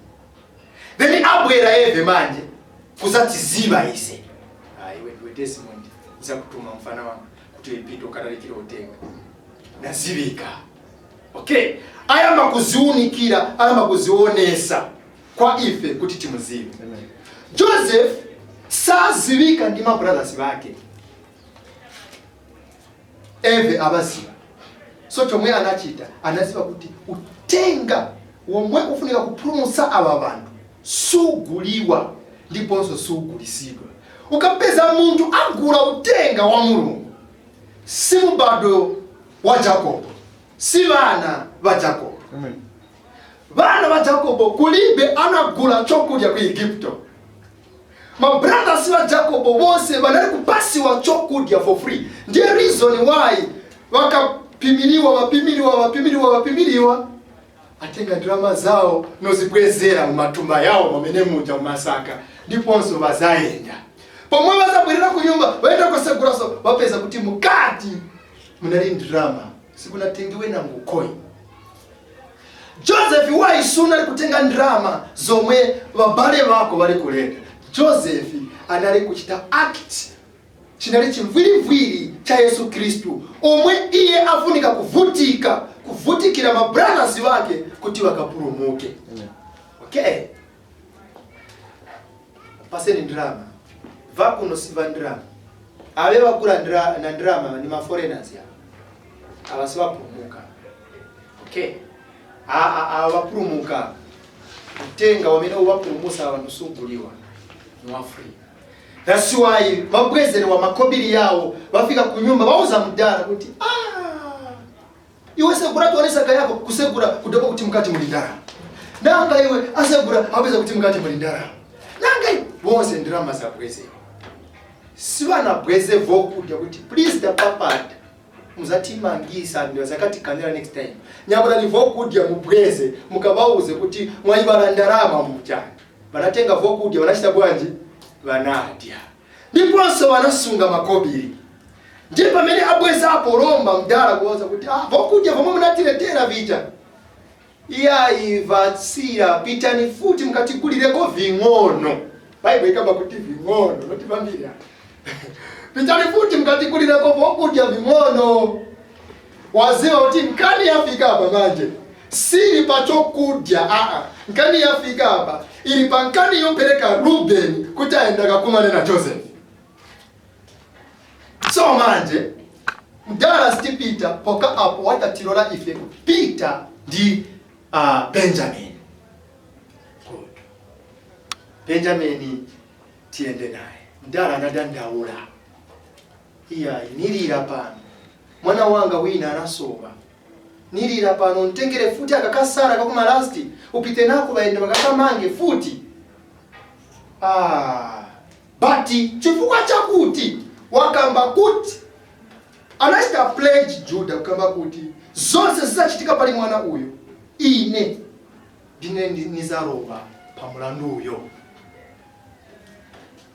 Then abwera eve manje kuzatiziva ise. Ah, iwe ndiwe Desmond, nzakutuma mfana wangu kuti ipite ukalalikire utenga. Nazivika. Okay, ayamba kuziunikira, ayamba kuzionesa kwa ife kuti timuzive. Amen. Joseph saziwika ndi mabrothers bake, eve abaziva. So chomwe anachita, anaziva kuti utenga Womwe ufunika kupulumutsa ava vanthu suguliwa ndiponso sugulisidwa. Ukapeza munthu agula utenga wa Mulungu, si mubado wa Jacobo, si vana va Jacobo. Amen. Vana va Jacobo kulibe anagula chokudya ku Igupto. Mabrothers va Jacobo bonse vanali kupasiwa chokudya for free. Ndiye reason why vakapimiliwa, vapimiliwa, vapimiliwa, vapimiliwa, atenga ndalama zawo nozibwezera mumatumba yawo mwamene muja mumasaka, ndiponso vazayenda. Pomwe vazabwerera ku nyumba, vaenda kuseguraso, vapeza kuti mukati munali ndalama, sikunatengiwe nangu coin. Joseph waisuna ali kutenga ndalama zomwe vabale vako vali kuleta. Joseph anali kuchita act chinali chimvwirivwiri cha Yesu Khristu, omwe iye afunika kuvutika, kuvutikira mabrothers wake kuti vakapulumuke. Amen. Okay, paseni ndalama vakuno siva ndalama, ave vakula na ndalama ni ma foreigners ya ava sivapulumuka. Okay, ava vapulumuka. Utenga wamene uvapulumusa vantu suguliwa, ni wa free. That's why vabwezere wa makobiri yawo, vafika kunyumba, vauza mdala kuti, "Ah, iwe segura tuone saka yako." Kusegura kudoka kuti mukati muli ndalama. Nanga iwe asegura, apeza kuti mukati muli ndalama. Nanga iwe bonse ndalama zabwezewa, sivanabweze vokudya kuti, "Please, tapapata, muzatimangisa ndio zakatikanira next time. Nyamulani vokudya mubweze, mukabauze kuti mwaibala ndalama muchani." Vanatenga vokudya, vanachita bwanji? Vanadya, ndiponso vanasunga makobiri. Ndiye pamene abwezapo lomba mdala kuwauza kuti, "Ah, vokudya vomwe munatiletera vija iyayi vatsira, pitani futi mukatigulireko ving'ono." Baibo ikamba kuti ving'ono, not vambiri. "Pitani futi mukatigulireko vokudya ving'ono." Waziwa kuti nkani yafika apa manje sili pa chokudya, aa, nkani yafika apa ili pa nkani yompereka Rubeni kuti aenda kakumane na Joseph. So manje mdala, sitipita poka apo watatilola ife kupita ndi Benjamin. Good, Benjamin tiyende naye. Mdala anadandaula, "Iya, nilira pano, mwana wanga wina anasowa, nilira pano. Ntengere futi akakasara kakuma last, upite nako, vaende vakakamange futi." Ah, but chifukwa chakuti wakamba kuti anachita pledge Juda kukamba kuti, "Zonse zizachitika pali mwana uyu, ine ndine nizalowa pa mulandu uyo."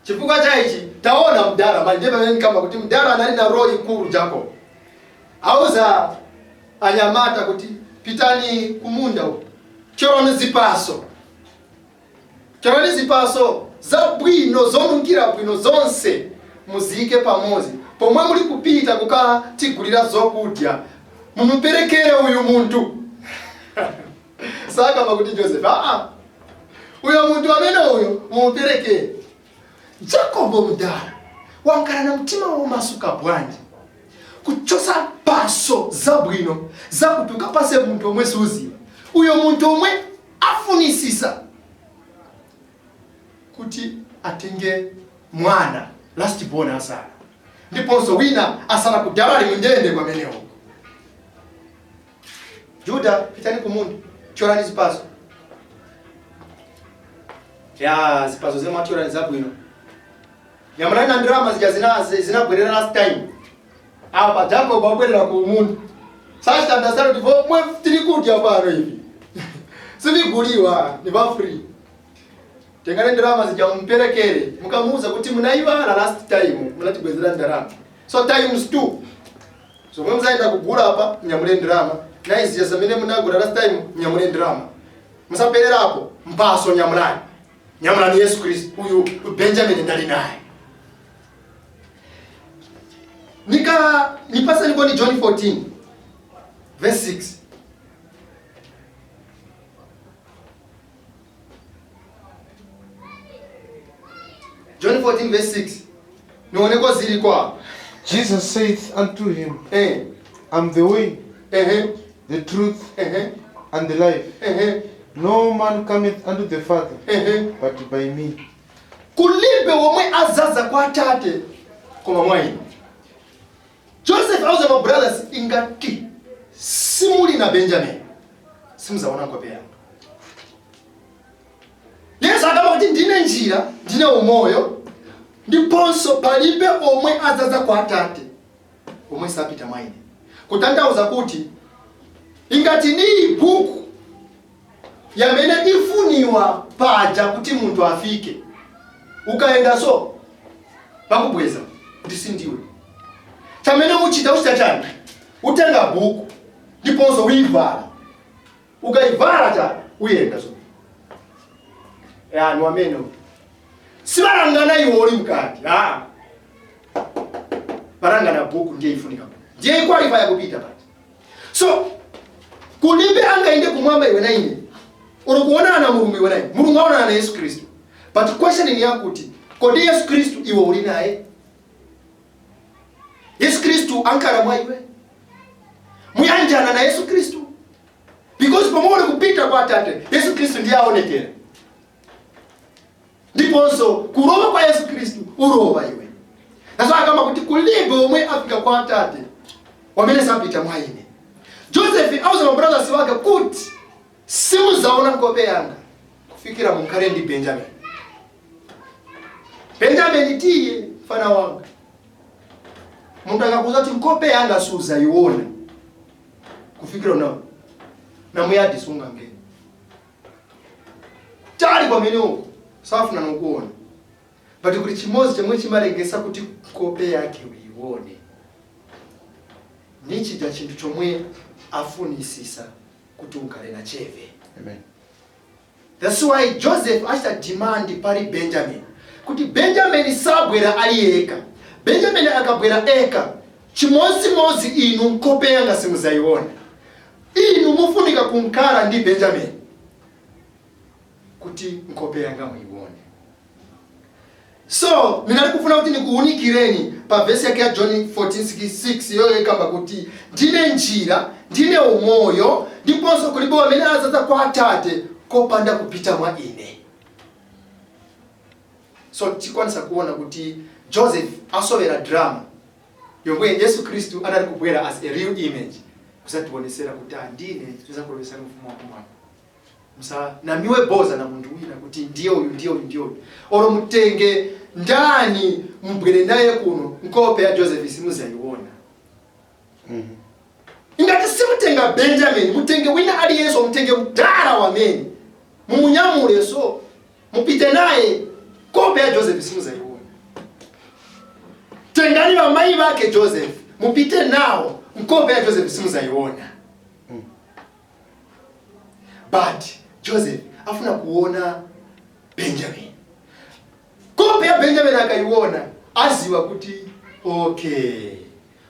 Chifukwa cha ichi taona mdala manje pamene nkamba kuti mdala anali na role ikulu. Jacob auza anyamata kuti, "Pitani kumunda uku, choroni zipaso, choroni zipaso zabwino, zonunkhira bwino zonse, muziyike pamodzi. Pomwe muli kupita kukatigulira zokudya, mumuperekere uyu munthu." Sakamba kuti Joseph, aa, uyo munthu amene uyo mumuperekere. Jacobo mdala wankhala na mtima womasuka bwanji kuchosa paso zabwino zakuti ukapase munthu omwe suziwa, uyo munthu omwe afunisisa kuti atenge mwana last born asala, ndiponso wina asala kudala ali mundende kwamenewo. "Juda, pitani kumunda, chorani zipaso ya zipaso zimwe mwachorani zabwino. Nyamulani na ndalama zija zinabwerera last time." Apa Jacob abwerera ku munda, sachitandasana kuti vomwe tiri kudya pano ivi siviguliwa, ni va free. "Tengani ndalama zija mumperekere, mukamuuza kuti munayiwala last time munatibwezera ndalama, so times two. Zomwe muzaenda kugula apa, mnyamule ndalama, na izija zamene munagula last time, mnyamule ndalama. Musapererapo mpaso, nyamulani, nyamulani Yesu Kristu, uyu Benjamin ndali naye." Nika nipasa nikoni John 14 verse 6. John 14 verse 6, nioneko zili kwa Jesus saith unto him, I'm the way, the truth, and the life. No man cometh unto the Father but by me. Kulibe womwe azaza kwa Atate koma mwa ine. Joseph auza ma brothers, ingati simuli na Benjamin, simuzaona nkhope yanga. Yesu akamba kuti ndine njira, ndine umoyo, ndiponso palibe omwe azaza kwa Atate omwe sapita mwa ine. Kutanthauza kuti ingati ni buku yamene ifuniwa paja kuti munthu afike, ukaenda so pakubweza kuti sindiwe. Chamene uchita, uchita chani? Utenga buku ndiponso uivala. Ukaivala cha uyenda so yani wamene sivalangana iwe uli mkati, ah, varangana buku ndiye ifunika, ndiye iqualify kupita pati. So kulibe angaende kumwamba iwe na ine uri kuonana na Mulungu iwe naye. Mulungu aonana na Yesu Kristu, but question ni yakuti, kodi Yesu Kristu iwe uli naye? Yesu Kristu ankala mwa iwe? Muyanjana na Yesu Kristu? Because pomwe uli kupita kwa Atate, Yesu Kristu ndiye aonekera, ndiponso kulowa kwa Yesu Kristu ulowa iwe. Naso akamba kuti kulibe omwe afika kwa Atate wamene sapita mwa ine. Joseph auza mabrothers wake kuti simuzaona nkhope yanga kufikira munkhale ndi Benjamin. Benjamin tiye mfana wanga. Munthu akakuza kuti nkhope yanga suzayiona kufikira nawo namuyadi sungangene tali kwamene uko safuna nokuona, but kuti chimodzi chomwe chimalengesa kuti nkhope yake uyione nichija chinthu chomwe afunisisa kuti ukhale na cheve. Amen. That's why Joseph achita demand pali Benjamin kuti Benjamin sabwera ali yekha. Benjamin akabwera eka, chimodzimodzi inu nkhope yanga simuzayiona. Inu mufunika kunkhala ndi Benjamin kuti nkhope yanga muione. So ndinali kufuna kuti ndikuwunikireni pa vesi yake ya John 14:6 yoyo ikamba kuti ndine njira, ndine umoyo, ndiponso kulibe amene azaza kwa Atate kopanda kupita mwa ine. So tikwanisa kuona kuti Joseph asovera drama yomwe Yesu Khristu anali kubwera as a real image kusationesera kuti andine tizakulowesani ufumu wakumwamba. Musa namiwe boza na munthu wina kuti ndiye uyu, ndiye uyu, ndiye uyu, olo mutenge ndani mubwere naye kuno, nkope ya Joseph simuzayiona. Ingati simutenga Benjamin, mutenge wina aliyense, mutenge mdala wamene mumunyamule, so mupite naye, kope ya Joseph simuzayiona. Tengani vamayi vake Joseph, mupite nawo, nkope ya Joseph simuzayiona. But Joseph afuna kuona Benjamin. Kope ya Benjamin akaiona, aziwa kuti okay,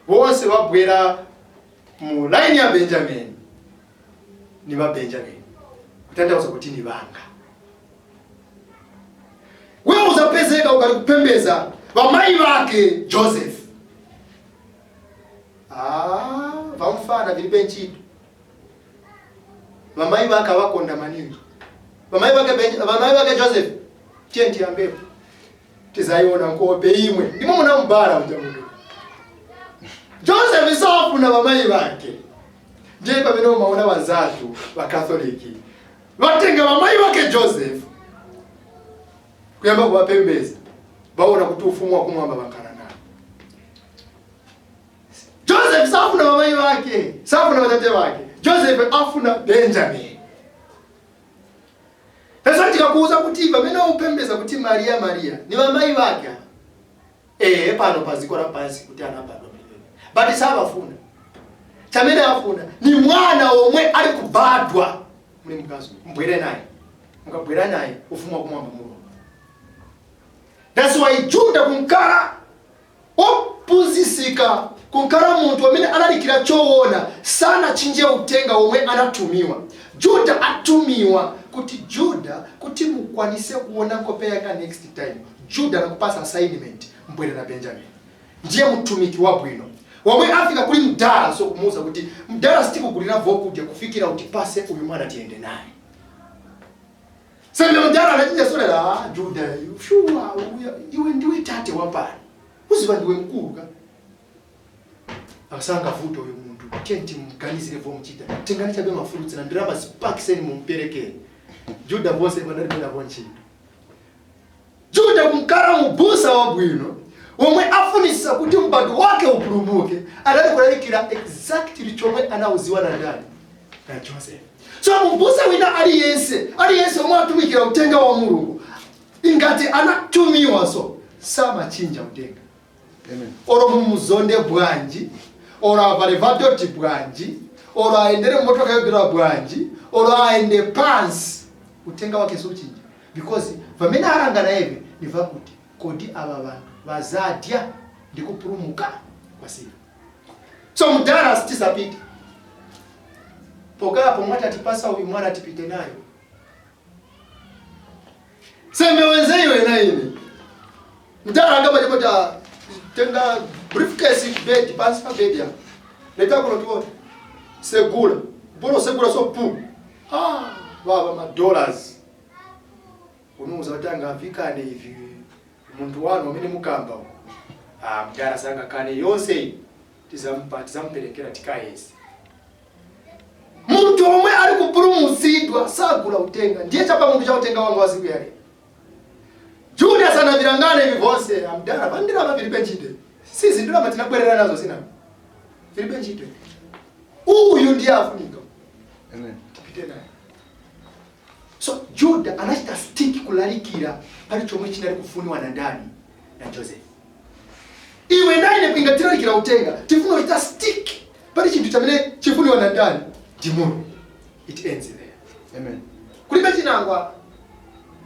wonse wabwera mu line ya Benjamin ni va Benjamin, kutanthauza kuti ni vanga. Wewe uzapezeka ukali kupembeza vamayi vake Joseph. Ah, vamfana vilibe ntchito. Vamayi vake avakonda maningi vamayi vake vamayi vake Joseph. Tiye tiyambepo, tizayiona nkope imwe ndimo munamubala uja munthu. Joseph safuna vamayi vake. Ndiye pamene umaona vanzathu Vakatholiki vatenga vamayi vake Joseph kuyamba kuwapembeza, vaona kuti ufumu wakumwamba vankhala nawo. Joseph safuna vamayi vake, safuna vatate vake. Joseph afuna Benjamin. Sasa tikakuuza kuti pamene upembeza kuti Maria, Maria ni vamayi vake ava. Pano paziko la pansi kuti anabadwa mliveni, but savafuna. Chamene afuna ni mwana omwe ali kubadwa muli mkazi, mbwere naye. Mukabwera naye, ufumu wakumwamba mulungu. That's why Juda kunkala ophunzisika, kunkala munthu amene alalikira choona, sanachinje utenga omwe anatumiwa. Juda atumiwa kuti, Juda, kuti mukwanise kuona nkope yanga next time, Juda anakupasa assignment, mbwere na Benjamin. Ndiye mtumiki wabwino womwe afika kuli mdala, so kumuuza kuti mdala, sitikugulira vokudya kufikira utipase uyu mwana tiyende naye. Anachinja solera, ah, Juda, sure, iwe ndiwe tate wapano, uziva ndiwe mkulu ka akasanga vuto uyu muntu, tiye timganizire vomuchita, tengani chabe mafruits na ndirama, zipakiseni mumperekere Juda. Bonse panali ntchito. Juda kumkala mubusa wabwino womwe afunisa kuti mbadwo wake upulumuke, adali kulalikira exactly chomwe anauziwa na ndani? Na Joseph. So mubusa wina aliyense, aliyense omwe atumikira utenga wa Mulungu, ingati anatumiwa, so samachinja utenga. Amen. Oro mumuzonde bwanji, oro avale vadoti bwanji, oro aendere mumotoka yobira bwanji, oro aende pansi, utenga wake suchinja, because vamene alanga naeve ni vakuti kodi ava vantu vazadya ndi kupulumuka kwasira. So mudara sitisapita pokapo mwatatipasa uyu mwana tipite nayo sembe wenzeiwe na ine. Mdara angamba chipota tenga briefcase, bed, pansi pa bed ya leta kuno tione, segula bora segula, so pu ah baba ma dollars unuza kuti angavikane ivi muntu wanu amene mukamba uko. Ah, mdara sanga kane yonse iyi tizampa, tizamperekera tikayese. Muntu omwe ali kupulumutsidwa sagula utenga, ndiye chapa munthu cha utenga wangu wasiku yale. Judas anavirangana ivi vonse, amdara vandirama vilibe ntchito, sizi ndirama tinabwerera nazo sina vilibe ntchito, uyu ndiye afunika. Amen. Tipite naye. So Juda anachita stick kulalikira pali chomwe chinali kufuniwa na ndani? Na Joseph. Iwe naine pinga tilalikira utenga, tifuna kuchita stick pali chinthu chamene chifuniwa na ndani? Ndi Mulungu. It ends there. Amen. Kulibe chinangwa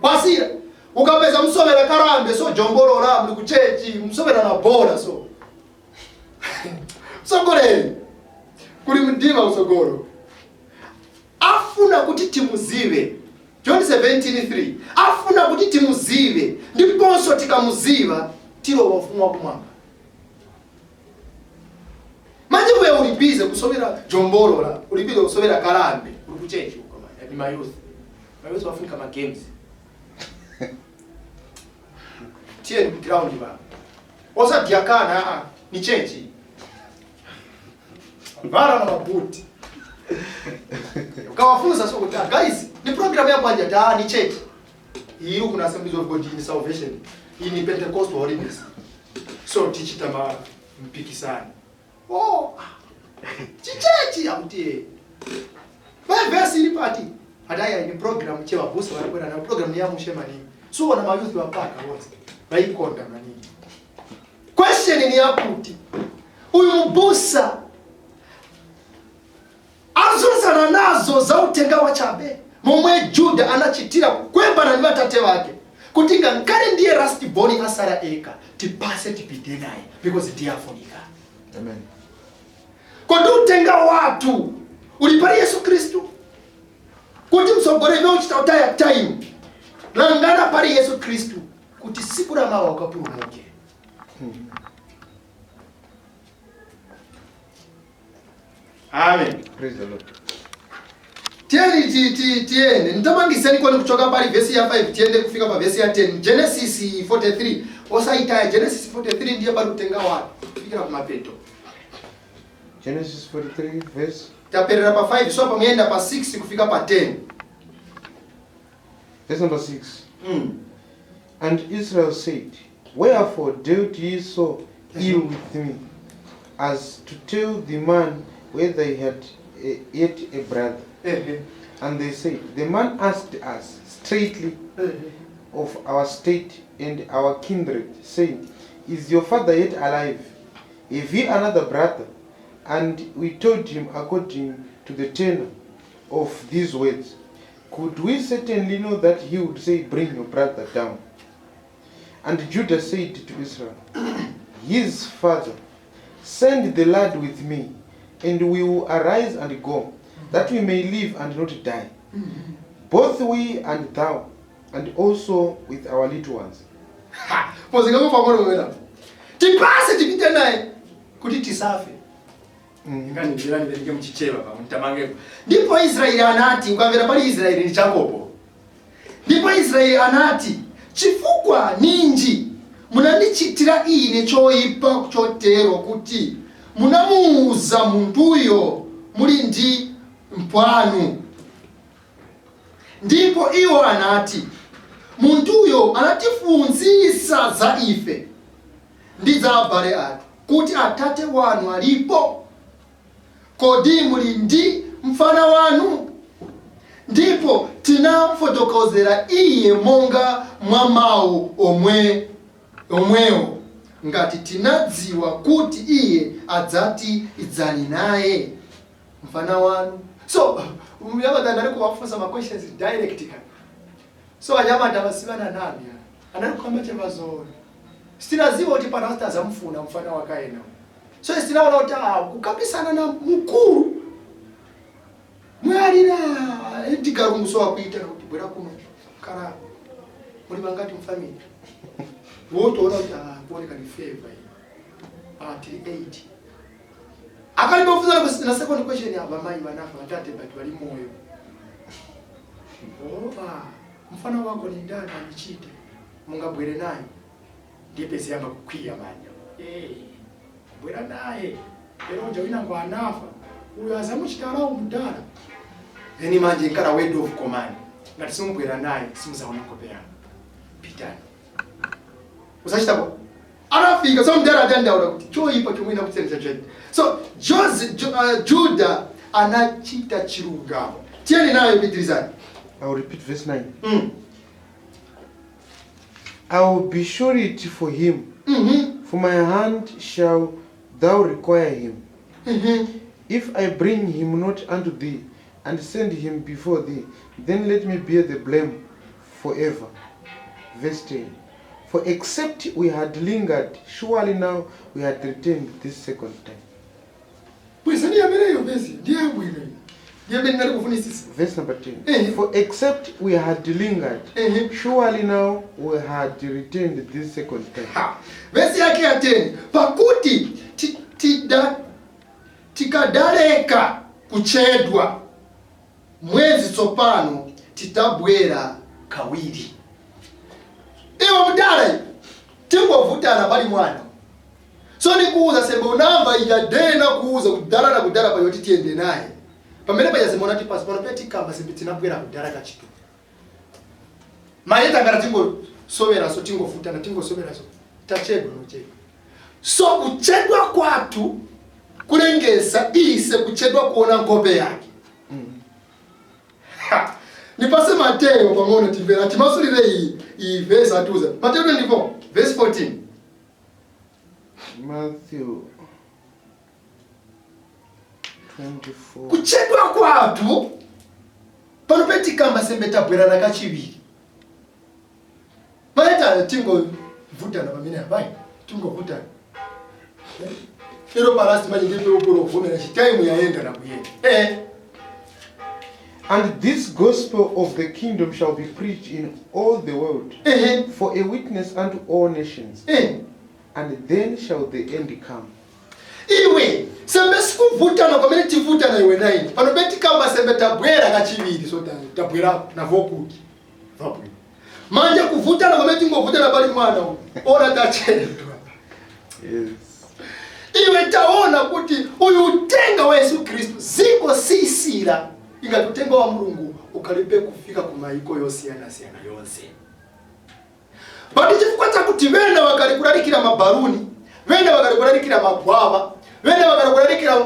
kwasira. Ukapeza msomera karambe, so jongolora muli kuchechi msomera na bora, so msogoleni kuli mdima usogolo. Afuna kuti timuzive. John 17:3, afuna kuti timuzive, ndiponso tikamuziva tilowa ufumu wakumwamba. Manje we uli busy kusomera jombolola, uli busy kusomera kalambe uli kuchechi uko manje ni mayouth. Mayouth wafunika ma games, tiye ni ground ba osadiakana, a ni chechi vala na mabuti. Ukawafunza so kuti, "Ah, guys, ni program ya bwanja ta ni church iyi, kuna Assemblies of God, ni Salvation, iyi ni Pentecostal Holiness, so tichita ma mpikisano." Oh, chichechi akuti verse ili pati ataya ni program chewa busa walikwenda na program ni yamushe maningi, so wana mayouth wapaka wonse vaikonda maningi. Question ni yakuti uyu mubusa azuzana nazo za utenga wa chabe momwe Juda anachitira kukwembana ndi vatate vake kuti ngankale ndiye last born asara eka, tipase tipite naye because ndiye afunika. Amen. Kodi utenga watu uli pali Yesu Khristu? Kuti msogolere uchita utaya time, langana pali Yesu Khristu kuti siku la mawa ukapulumuke. Amen. Praise the Lord. Tiyeni tiyende nitamangiseni kwani kuchoka pali vesi ya 5 tiyende kufika pa vesi ya 10, Genesis 43. Osaitaya Genesis 43, ndiye pali kutenga watu kufikira kumapeto. Genesis 43, verse. Taperera pa 5, so pamuyenda pa 6 kufika pa 10. Verse number 6. And Israel said, "Wherefore dealt ye so ill with me, as to tell the man whether he had yet a brother?" And they said, "The man asked us straitly of our state and our kindred, saying, 'Is your father yet alive? Have ye another brother?' And we told him according to the tenor of these words. Could we certainly know that he would say, 'Bring your brother down'?" And Judah said to Israel, his father, "Send the lad with me, and we will arise and go, that we may live and not die, both we and thou, and also with our little ones." Pozingako pang'ono mwena tipase tipite naye kuti tisafe. Ngandirani muchicheva pa mtamangeko. Ndipo Israeli anati, ukamvera pali Israeli ni Jakobo. Ndipo Israeli Israeli anati, "Chifukwa ninji munandichitira ine choyipa chotero, kuti munamuuza munthuyo muli ndi mpwanu?" Ndipo iwo anati, "Munthuyo anatifunzisa za ife ndi za abale athu, kuti, 'Atate wanu alipo? Kodi muli ndi mfana wanu?' Ndipo tinafotokozera iye monga mwa mawu omwe omwewo, ngati tinadziwa kuti iye adzati, 'Idzani naye mfana wanu.'" So mnyamata anali kuwafunsa ma questions direct kani. So anyamata vasivana nami, anali kukamba chevazoona, sitinaziwa kuti pano asitazamfuna mfana wakaena. So sitinaona kuti kukambisana na mukulu mwalira Edgar Lungu. So akuitana kuti, "Bwera kuno, kala muli bangati mu family?" Wotoona kuti kuoneka ni favor iyi. Tili 8. Akalibofunza na second question, aba mayi banafa, batate bati bali moyo. Oh, mfano wako ni ndani? Anichite mungabwere naye. Ndiye ziyamba kukwiya manja. Kubwera naye peronja winango anafa, uyo azamuchitalawo mudala. Then manje nkala word of command, ngati simubwera naye, simuzaona nkhope yanu, pitani. Usachitapo anafika. So mdala adandaula kuti choyipa chomwe inakutsendesa choyipa. So Juda anachita chilungamo. Tiyeni nayo, pitirizani. I will repeat verse 9. I will be surety for him, for my hand shall thou require him. If I bring him not unto thee, and send him before thee, then let me bear the blame forever. Verse 10. For except we had lingered, surely now we had returned this second time. Bwezani ameneyo vesi, ndiye bwino, ndiye mene ndali kufunisisa. Verse number 10. For except we had lingered, surely now we had returned this second time. Ha. Vesi yake ya 10, pakuti tikadaleka kuchedwa, mwezi tsopano titabwera kawiri. Iwe mudala, tingovutana pali mwana. So ndikuuza sembe, unamva ija dena kuuza kudala na kudala payo kuti tiyende naye pamene paja. Sembe unati pasi pano petikamba, sembe tinabwera kudala kachitu. Maye tangara tingosoveraso, tingovutana, tingosoveraso, tachedwa nochedwa. So kuchedwa kwathu kulengesa ise kuchedwa kuona nkhope yake. Ha! Nipase Mateyo pang'ono, timvera, timasulire iyi verse. Atiuza Mateyo 24 verse 14. Matthew 24. Kuchedwa kwathu pano petikamba, sembe tabwerana kachiwiri. Maita tingovutana pamene apai, tingovutana ero parasi manje ndipe upurovomera chitaimu yaenda na kuyenda. And this gospel of the kingdom shall be preached in all the world for a witness unto all nations, and then shall the end come. Iwe sembe sikuvutana pamene tivutana iwe naine pano petikamba, sembe tabwera kachiwiri. So tabwera navokuti vabwino manje kuvutana pamene tingovutana pali mwana uyu, ona tachedwa. Iwe taona kuti uyu utenga wa Yesu Khristu ziko sisira ingati utenga wa Mulungu ukhalibe kufika ku maiko yosiyanasiyana yonse, but chifukwa chakuti vena vakali kulalikira mabaruni, vena vakali kulalikira magwava, vena vakali kulalikira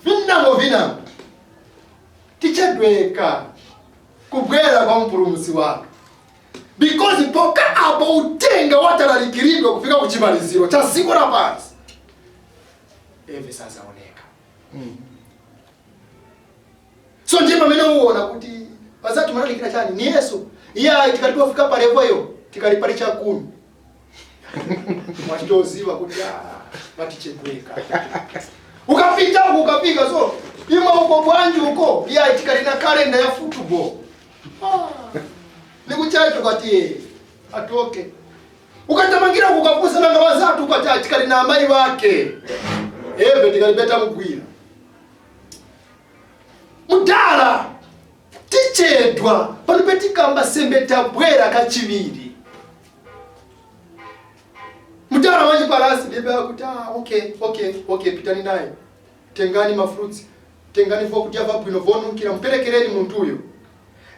vinango vinango, tichedweka kubwera kwa mpulumutsi wake, because poka apo utenga watalalikiridwa kufika kuchimaliziro cha dziko lapansi, eve sazaoneka. So ndiye pamene uwona kuti pazati malalikira chani ni Yesu iye ayi, tikati tofika pa level yo, tikali pali 10, mwachitoziva kuti vatichedweka. Ukapita uko, ukafika, so imwe uko bwanji uko? Iye ayi, tikali na kalenda ya football. Nikuchacho kati atoke ukatamangira uko, ukapusa nanga wazatu ukati tikali na amayi wake eve tikalipeta mugwira mudala. Tichedwa pano petikamba sembe tabwera kachiviri. Mudala wachipalasi ndiye akuti, "Ah, okay, pitani naye, tengani mafruits, tengani vokudya vabwino vonunkhira, muperekereni munthuyo."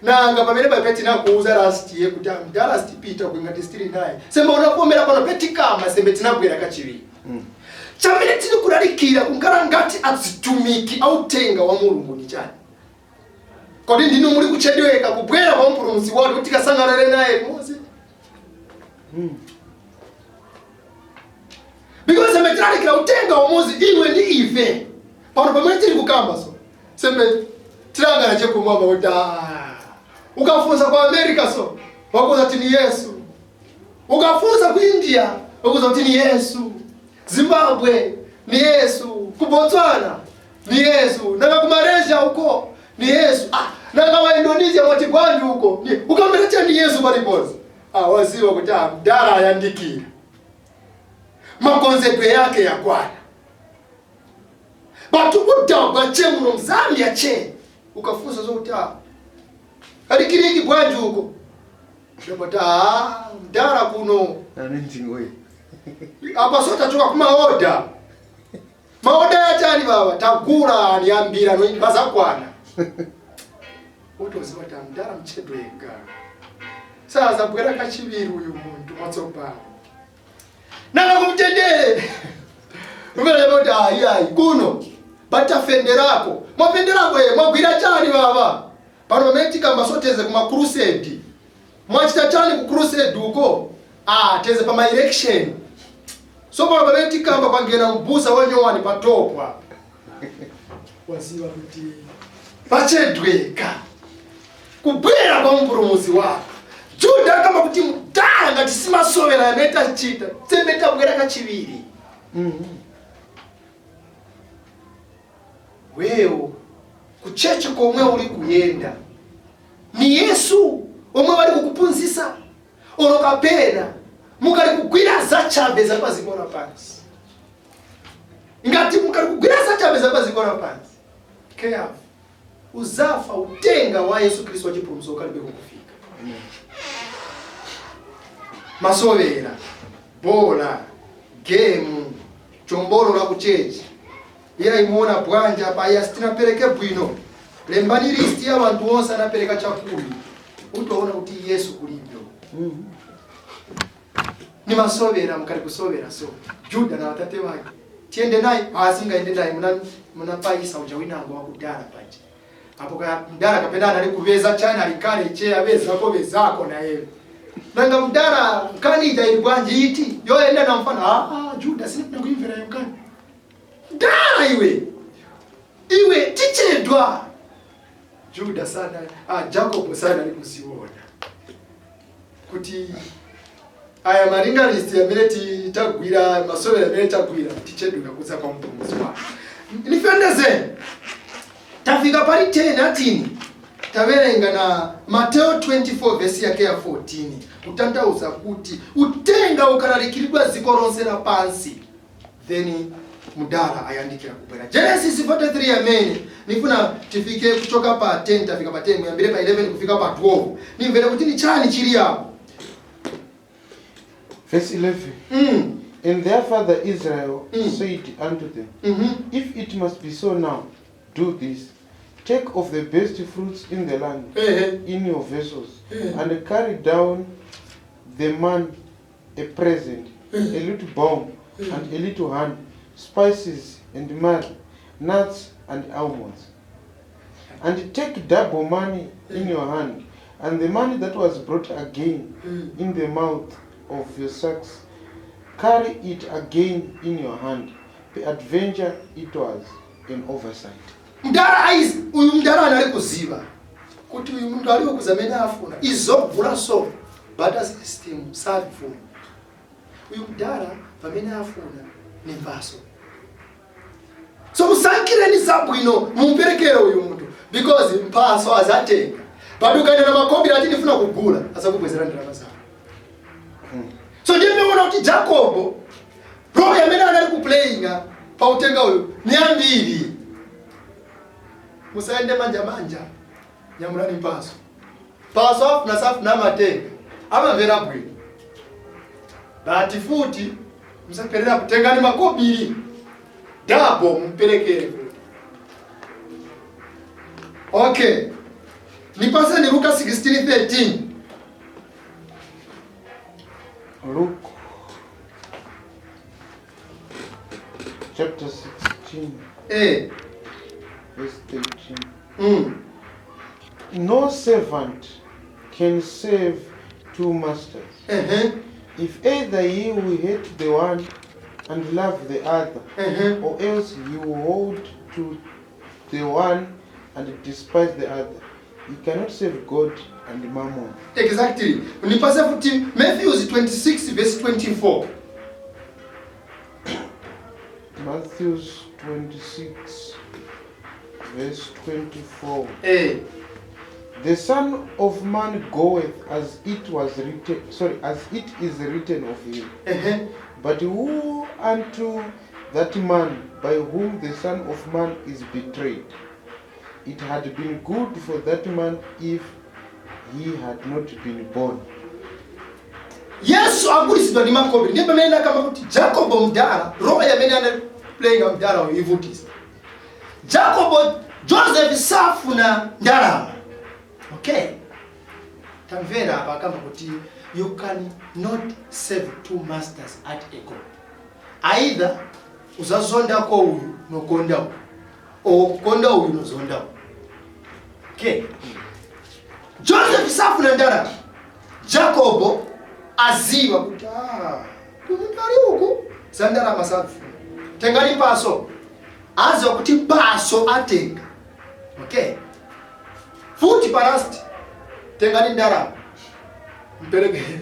Nanga pamene pape tinakuuza last year kuti, "Ah, mdala, sitipita kuingati sitili naye," sembe unavomera. Pano petikamba sembe tinabwera kachiviri. Chamene tili kulalikira kungala ngati azitumiki autenga wa Mulungu ni chani? Kodi ndinu muli kuchedweka kubwera kwa Mpulumutsi wanu kuti tikasangalale naye limodzi? Because sembe tilalikira utenga wamuzi, iwe ndi ife pano pamene tili kukamba, so sembe tilangana chekumwamba kuti, ah, ukafunsa ku America, so wakuza kuti ni Yesu. Ukafunsa ku India, wakuza kuti ni Yesu. Zimbabwe ni Yesu, ku Botswana ni Yesu, nanga ku Malaysia uko ni Yesu. Ah, nanga wa Indonesia mwati bwanji uko ni ukambira cha ni Yesu paliponse. Ah, waziwa kuti, ah, mdala ayandikira, makonzedwe yake yakwana. But udabwa che muno mZambia che ukafunsa zokuti, ah, kalikiriki bwanji uko, ndapoti, ah, mdala kuno Anointing oil. Apa so tachoka kumaoda, maoda yachani baba, tagula niyambira bazakwana. Utoziva kuti amdala mchedweka, sasa bwera kachiviri uyu muntu mwatsopano nanga kumtendere umene kuti ayi ayi kuno batafenderako, mwafenderako ye, mwagwira chani baba? Pano pamene tikamba soteze kuma crusade, mwachita chani ku crusade uko? Ah, teze pa ma election. So pano pamene tikamba kwangena mbusa wanyowani patopwa, waziwa kuti pachedweka kubwera kwa Mpulumutsi wako. Juda akamba kuti, "Mdala, ngati simasowera amene tachita, sembe tabwera kachiviri." Wewo kuchechi komwe uli kuyenda ni Yesu omwe wali kukuphunzitsa, olo kapena mukali kugwira zachabe za paziko lapansi? Ngati mukali kugwira zachabe za paziko lapansi, careful, uzafa utenga wa Yesu Khristu wachipulumutso ukalibe kukufika. Masowera, bola, game, chombolo la kuchechi, iye imuona bwanja apa, iye sitinapereke bwino, lembani list ya bantu onse anapereka chakumi, utaona kuti Yesu kulibyo. Ni masovera mukali kusovera. So Juda na watate wake, "Tiende naye." Asingaende naye, munapayisa uja winango wakudala paja apo ka mdala kapena anali kuveza chana alikale che avezako vezako naye. Nanga mdala nkanija ili bwanji iti yoenda na mfano? Ah, ah, Juda sinifuna kuimvera yo nkani. Mdala iwe, iwe tichedwa. Juda sana, ah, Jacob sana alikuziona kuti aya maringalist amene tagwira, masowera amene tagwira, tichedweka kudza kwa Mpulumutsi wake. Nifendeze tafika pali 10 atini tawerenga na Mateo 24 vesi yake ya 14, kutanthauza kuti utenga ukalalikiridwa dziko lonse lapansi, then mudala ayandikira kubwera. Genesis 43 amene nifuna tifike kuchoka pa 10, tafika pa 10, muyambire pa 11 kufika pa 12, nimvere kuti ni chani chili apo. Verse 11. And their father Israel said unto them, "If it must be so now, do this. Take of the best fruits in the land in your vessels, and carry down the man a present, a little balm and a little honey, spices and myrrh, nuts and almonds. And take double money in your hand, and the money that was brought again in the mouth of your sacks, carry it again in your hand. Peradventure it was an oversight." Mdala aizi uyu mdala anali kuziva kuti uyu munthu aliwo kuzamene afuna izogula, so barter system savifuna uyu mdala. Pamene afuna ni mpaso, so musankireni zabwino, mumperekere uyu munthu, because mpaso azatenga. But ukaenda na makobiri ati ndifuna kugula, azakubwezera ndalama zako. So ndiye mmeona kuti Jacobo role amene anali kuplayinga pa utenga uyu ni ambiri. Musaende manja manja. Nyamulani mpaso. Paso afuna safuna, amatenga, amamvera bwino. But futi musaperera, kutengani makobiri double, mumperekere futi. Okay, nipaseni Luka 16:13. Luke chapter 16, verse 13. No servant can serve two masters. If either he will hate the one and love the other, or else he will hold to the one and despise the other. You cannot serve God and mammon. Exactly. Nipase futi Matthews 26 verse 24. Matthew 26, verse 24. The Son of Man goeth as it was written, sorry, as it is written of him. But woe unto that man by whom the Son of Man is betrayed? It had been good for that man if he had not been born. Yesu agulisidwa ndi makobiri. Ndiye pamene ndakamba kuti Jacobo mdala, role yamene anaplayinga mdala ivutisa Jacobo. Joseph safuna ndalama. Okay, tamvera apa, akamba kuti you can not serve two masters at a go. Either uzazondako uyu nokonda uyu, or kukonda uyu nozonda uyu. Okay, Joseph safuna ndalama. Jacobo aziwa kuti, ah, munthu ali uku za ndalama safuna, tengani mpaso. Aziwa kuti mpaso atenga. Okay, futi pa last, tengani ndalama, mperekere.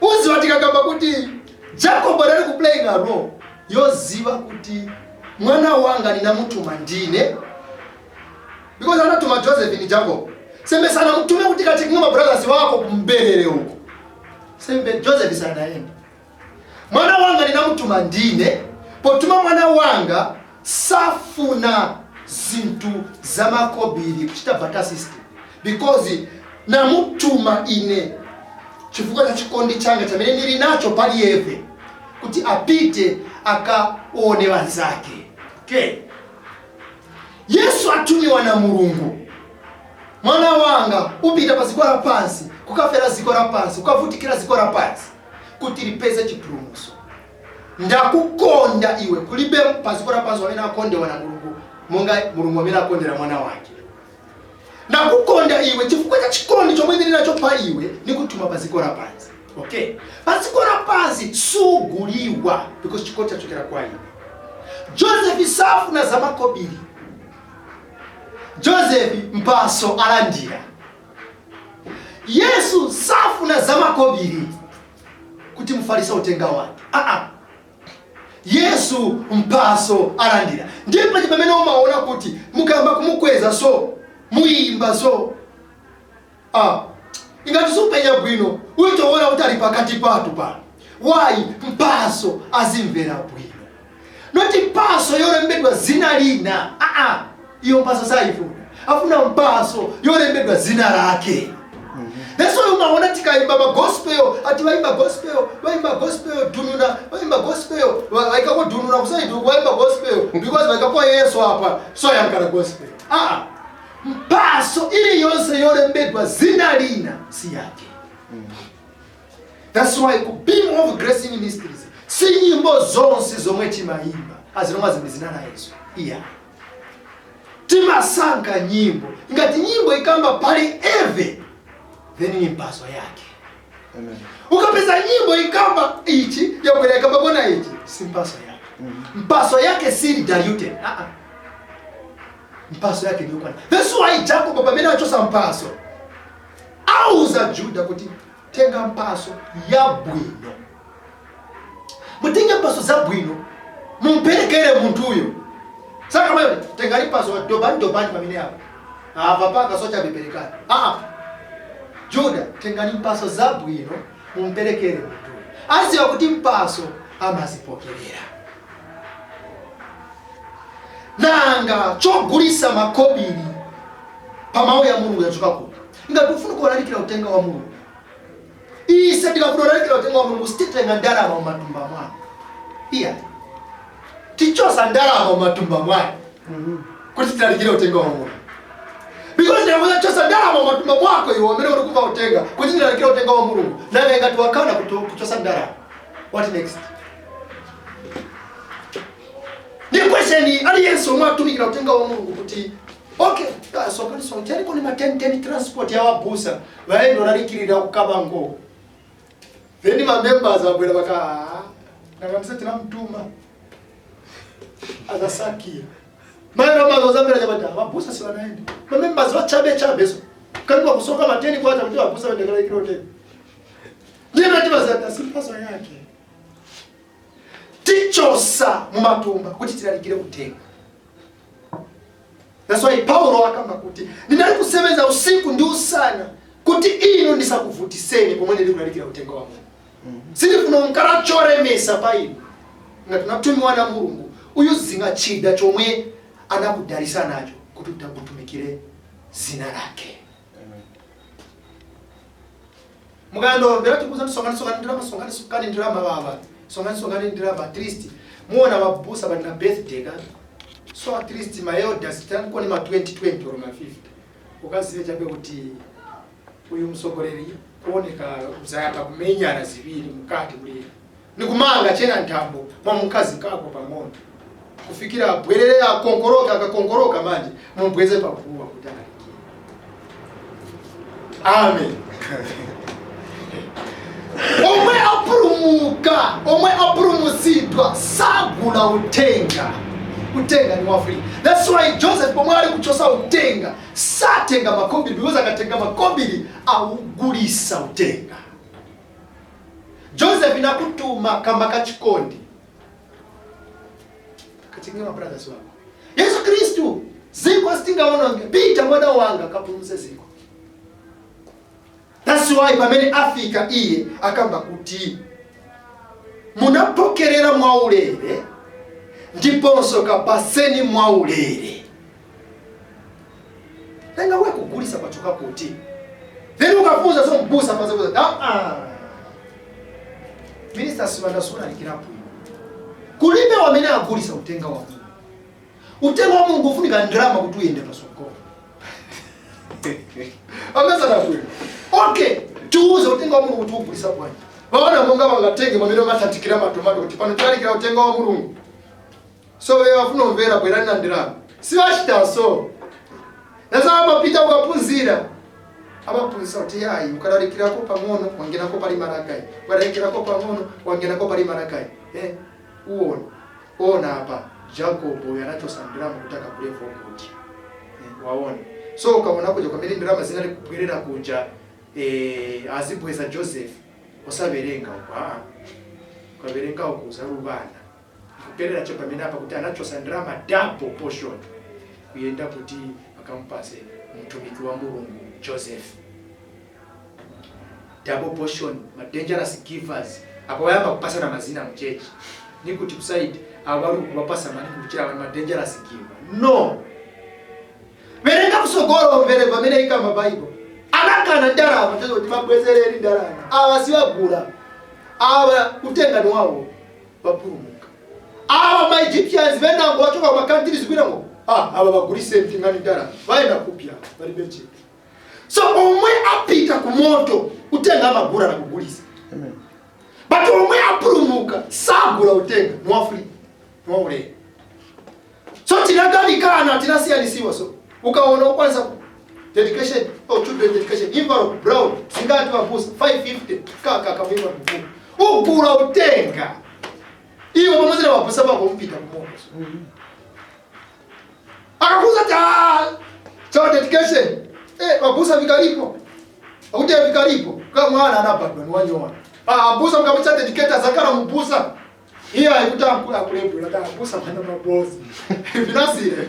Uziwa tikakamba kuti Jacob anali kuplaying a role yoziva kuti mwana wanga ninamutuma ndine, because anatuma Joseph ni Jacob. Sembe sanamutume kuti kachekinga mabrothers wako kumberere uko, sembe Joseph sanaenda. Mwana wanga ninamutuma ndine. Potuma mwana wanga, safuna zinthu zamakobiri, kuchita barter system, because namutuma ine chifukwa cha chikondi changa chamene ndili nacho pali yeve, kuti apite akaone wanzake. Okay, Yesu atumiwa na Mulungu. Mwana wanga upita pa ziko la pansi kukafera ziko la pansi, kukavutikira ziko la pansi kuti lipeze chipulumutso. Ndakukonda iwe. Kulibe pa ziko la pansi amene akondewa na Mulungu monga Mulungu amene akondera mwana wake. Ndakukonda iwe. Chifukwa cha chikondi chomwe ndili nacho pa iwe, nikutuma pa ziko la pansi. Okay, pa ziko la pansi suguliwa because chikondi chachokera kwa iwe. Joseph safuna zamakobiri. Joseph mpaso alandira. Yesu safuna zamakobiri kuti mufarisa utenga wake. Aa, Yesu mpaso alandira. Ndipo pamene umaona kuti mukamba kumukweza, so muyimba, so ah, ingati supenya bwino, uitoona kuti ali pakati patu pano. Why? Mpaso azimvera bwino, not mpaso yolembedwa zina lina. Aa, iyo mpaso sayifuna. Afuna mpaso yolembedwa zina lake. That's why umaona tikaimba magospel, ati vaimba gospel, vaimba gospel dununa, vaimba gospel, vaikako dununa kusaitu, vaimba gospel because vaikako Yesu apa, so yankala gospel. Ah, mpaso ili yonse yolembedwa zina lina si yake. That's why ku Beam of Grace Ministries si nyimbo zonse zomwe timayimba azilomwe zimwe zina la Yesu. Iya, timasankha nyimbo. Ngati nyimbo ikamba pali eve, then ni mpaso yake. Amen. Ukapeza nyimbo ikamba ichi, yabwera ikamba kona ichi, si mpaso yake. Mpaso yake sili diluted. Ah ah, mpaso yake ni ukwana. That's why Jacob pamene achosa mpaso, auza Juda kuti tenga mpaso ya bwino, mutenge mpaso za bwino, mumperekere munthuyo. Saka mwe tengani mpaso, dobani dobani pamene apo apa paka socha biperekani. Ah ah, Juda, tengani mpaso za bwino, mumperekere munthuyo. Aziwa kuti mpaso amazipokerera. Nanga chogulisa makobiri Pamawu ya Mulungu yachoka kuti. Ngati ufuna kulalikira utenga wa Mulungu, ise tikafuna kulalikira utenga wa Mulungu sititenga ndalama mumatumba mwanu. Iya, tichosa ndalama mumatumba mwanu kuti tilalikire utenga wa Mulungu, because ndinakuza chosa ndalama mumatumba mwako iwe amene uri kumva utenga kuti ndilalikire utenga wa Mulungu. Nawe ngati wakana kuchosa ndalama, what next? Ni question aliyense omwe atumikira utenga wa Mulungu kuti okay, songani songani chaliko ni ma 10 10 transport ya wabusa vaende olalikirira kukabango, then ma members abwera baka, "Ah, nakamisa tinamtuma azasakira maero mazozambira chabata wabusa siwanaenda." Ma members wachabe chabe, so kanwa kusoka mateni kwa kuti wabusa vaende kulalikira utenga. Ndiye matibaza simpaso yake tichosa mumatumba kuti tilalikire utenga. That's why Paulo akamba kuti ndinali kusebenza usiku ndi usana kuti inu ndisakuvutiseni pomwe ndili kulalikira utenga wa Mulungu. Sindifuna nkala choremesa pa inu. Ngati unatumiwa na Mulungu, uyuzinga chida chomwe anakudalisa nacho kuti utakutumikire zina lake. Mukandomvera tikuza songani songani ndalama, songani songani ndalama baba, songani songani ndalama. At least muona mabusa bali na birthday ka, so at least ma elders tankoni ma 20 20 or ma 50, ukazive chabe kuti uyu msogoleri kuoneka uzayamba kumenyana ziwiri mukati muli nikumanga chena nthambo mwa mkazi kako pang'ono kufikira abwerere akonkoroka. Akakonkoroka manje mubweze pakuwa kuti alalikire. Amen. Omwe apulumuka, omwe apulumutsidwa sagula utenga. Utenga ni wa free. That's why Joseph pomwe ali kuchosa utenga satenga makobiri, because akatenga makobiri augulisa utenga. Joseph nakutuma kamba kachikondi kachinga brothers wako. Yesu Kristu ziko sitingaononge, pita mwana wanga kapulumuse ziko. That's why pamene afika iye akamba kuti munapokerera mwaulere ndiponso kapaseni mwaulere. Nanga we kugulisa kwachoka kuti? Then ukafunza so mbusa pazakuza, ah, minister sivandasulalikirapo. Kulibe wamene agulisa utenga wa Mulungu. Utenga wa Mulungu ufunika ndrama kuti uyende pasogolo. Amazana bwino. Okay, tiuze utenga wa Mulungu kuti ugulisa bwanji. Vaona monga vangatenge mamene vamathatikira matomato kuti pano tilalikira utenga wa Mulungu, so ve vafuna umvera bwerani na ndirama. Sivachita so. Nasa amapita ukaphunzira, amaphunzisa kuti yayi, ukalalikirako pang'ono wangenako pali Malakai, ukalalikirako pang'ono wangenako pali Malakai. Uona ona apa Jacobo yanachosa ndirama kuti akagule vokudya. Waona? So ukaona kuja kwamene ndirama zinali kubwerera kuja, azibweza Joseph, osaverenga uko. Aa, ukaverenga uko uzalubana. Kuperera cho pamene apa kuti anachosa ndirama double portion kuyenda kuti akamupase mtumiki wa Mulungu Joseph. Double portion, ma dangerous givers apo vayamba kupasana mazina muchechi nikuti kusaidi avo vari kuvapasa mani kuchira ma dangerous giver. No, verenga kusogolo mvere pamene ikamba Bible anakana ndalama kuti mabwezereni ndalama. Ava sivagula ava, utenga ni wawo, vapulumuka. Ava ma Egyptians venango vachoka kuma countries kwinango, ah, ava vagulise mtingani ndalama, vaenda kupya valibe chinthu. So omwe apita kumoto utenga amagula na kugulisa. Amen. But omwe apulumuka sagula utenga, ni wa free, ni wa ulere. So tinagalikana, tinasiyanisiwa. So ukaona ukwanza dedication, oh, children dedication envelope brown singati mabusa 550 kaka kamwimba mvuko ugula utenga iwo pamodzi na mabusa pako mpita kumoto. Akakuza ta child dedication, mabusa vikalipo akuti vikalipo ka mwana anabadwa ni wanyowa. Ah, abusa mkamucha dedicator zakala mubusa iye ayikuti akula akulembula ta abusa mwana mabosi vinasire.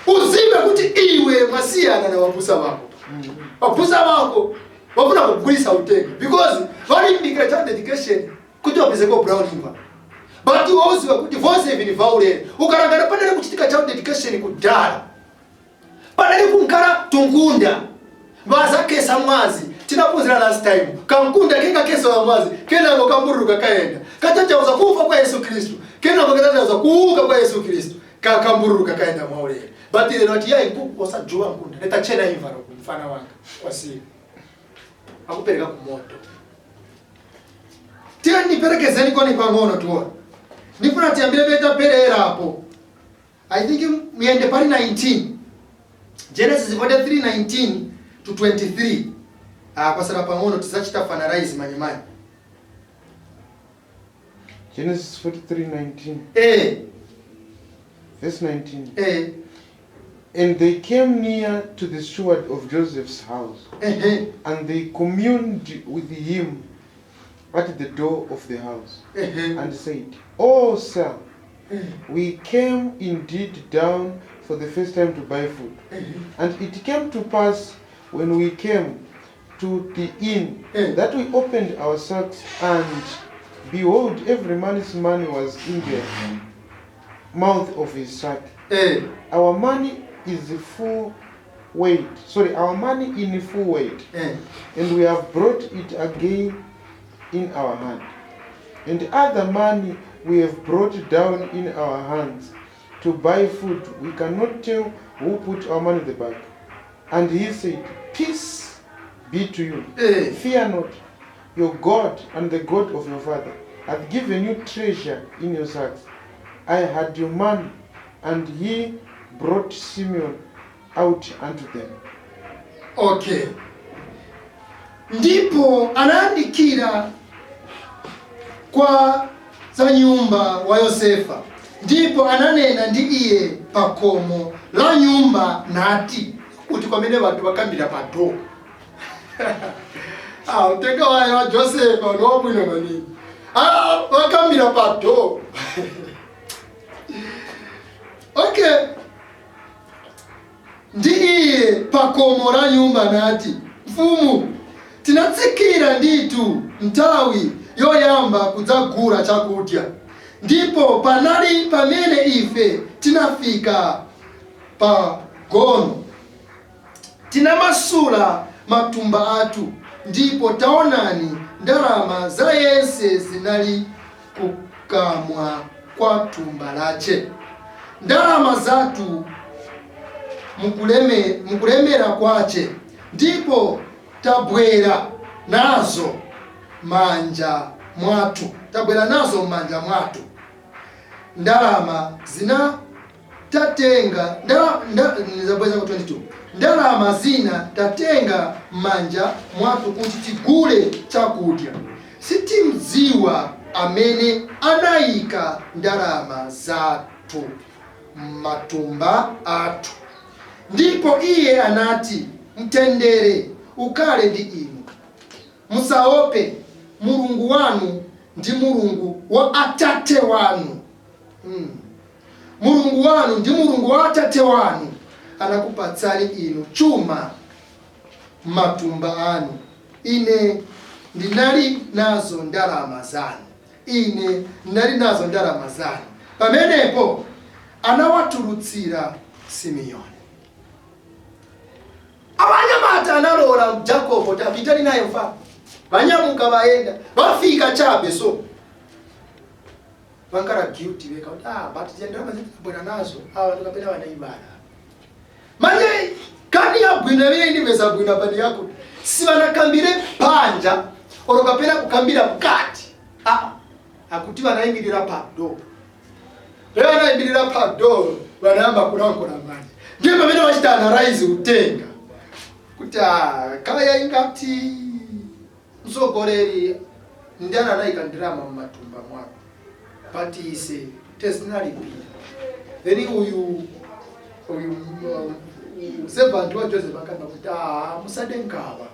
Uzive kuti iwe mwasiyana na wabusa wako. Wabusa wako wafuna kugulisa utenga because valimbikira child dedication kuti wapezeko brown imba, but iwe uzive kuti vonse ivi ni vaulere. Ukalangana panali kuchitika child dedication kudala. Panali kunkhala tunkunda vazakesa mwazi. Tinaphunzira last time, kankunda kengakesa wa mwazi, kenako kambururuka kaenda katanthauza kufa kwa Yesu Khristu, kenako katanthauza kuuka kwa Yesu Khristu. Kakambururuka kaenda mwaulere, but lero ati yayi, osajuwa nkunda letachena imvaro mfana wanga kwasiri akupereka kumoto. Tiye niperekezeni koni pang'ono tuone. Ndifuna tiyambire petaperera apo. I think muyende pali 19, Genesis 43 19 to 23. Ah, kwasala pang'ono tizachita finalize manyimani. Genesis 43:19. Verse 19. And they came near to the steward of Joseph's house, and they communed with him at the door of the house, and said, "Oh, sir, we came indeed down for the first time to buy food. And it came to pass when we came to the inn that we opened our sacks, and behold, every man's money was in the mouth of his sack. Our money is full weight. Sorry, our money in full weight, and we have brought it again in our hand. And other money we have brought down in our hands to buy food. We cannot tell who put our money in the bag." And he said, "Peace be to you. Fear not. Your God and the God of your father hath given you treasure in your sacks. I had your money." And he brought Simeon out unto them. Okay, ndipo anayandikira kwa za nyumba wa Yosefa, ndipo ananena ndi iye pa khomo la nyumba nati, kuti kwamene vanthu vakambira pa door. Ah, utenga wayo wa Josefa ni wabwino maningi. Ah, vakambira pa door. Okay, ndi iye pakomo la nyumba nati, "Mfumu, tinatsikira ndithu nthawi yoyamba kudzagula chakudya, ndipo panali pamene ife tinafika pa gono, tinamasula matumba athu, ndipo taonani, ndalama za yense zinali kukamwa kwa thumba lache, ndalama zathu mukulemera kwache, ndipo tabwera nazo manja mwathu, tabwera nazo manja mwathu. Ndalama zina tatenga nizabweza ku 22. Ndalama zina tatenga manja mwathu kuti tigule chakudya. Sitimdziwa amene anayika ndalama zathu m'matumba athu." Ndipo iye anati, "Mtendere ukhale ndi inu, musaope. Mulungu wanu ndi Mulungu wa atate wanu. Mulungu wanu ndi Mulungu wa atate wanu anakupatsani inu chuma matumba anu. Ine ndinali nazo ndalama zanu, ine ndinali nazo ndalama zanu." Pamenepo anawatulutsira Simeoni. Abanyamata analola Jacobo, tapitani naye mfano. Vanyamuka vaenda, vafika chabe so vankara guilty veka kuti, "Ah, but ndalama zitibwera nazo awa ndikapena vanaibala." Manje kani yabwino imene indimvesa bwino apa ndi yakuti sivanakambire panja olo kapena kukambira mkati. Ah, akuti vanayimirira pa door. Lero vanayimirira pa door, vanayamba kulankhula. Manje ndiye pamene vachita analyze utenga kuti, ah, kaya ingati mtsogoleri ndi anayika ndalama mmatumba mwako, but ise tezinalipira. Then uyu servant wa Joseph akamba kuti, "Ah, musade nkhawa,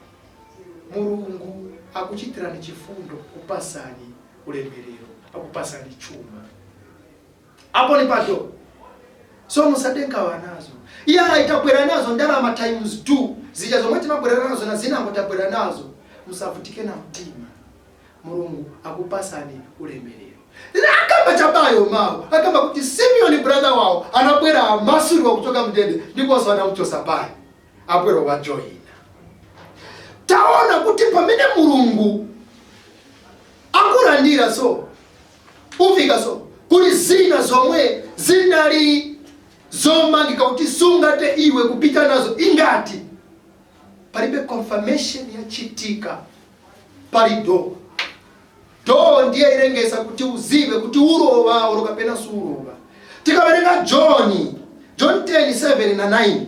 Mulungu akuchitirani chifundo, kupasani ulemerero, akupasani chuma apo ni pa door, so musade nkhawa nazo. Iye itabwera nazo ndalama times 2 zija zomwe timabwera nazo na zinango tabwera nazo. Musavutike na mtima, Mulungu akupasani ulemerero." Akamba chabayo mawu, akamba kuti Simeoni brother wawo anabwera amasulidwa kuchoka mndende, ndiponso anamuchosa bayo, abwera wajoyina. Taona kuti pamene Mulungu akulandira, so ufika, so kuli zina zomwe zinali zomangika kuti sungate iwe kupita nazo, ingati palibe confirmation yachitika. Pali door. Door ndiye ilengesa kuti uzive kuti ulowa olo kapena sulowa. Tikawerenga John 10 7 na 9,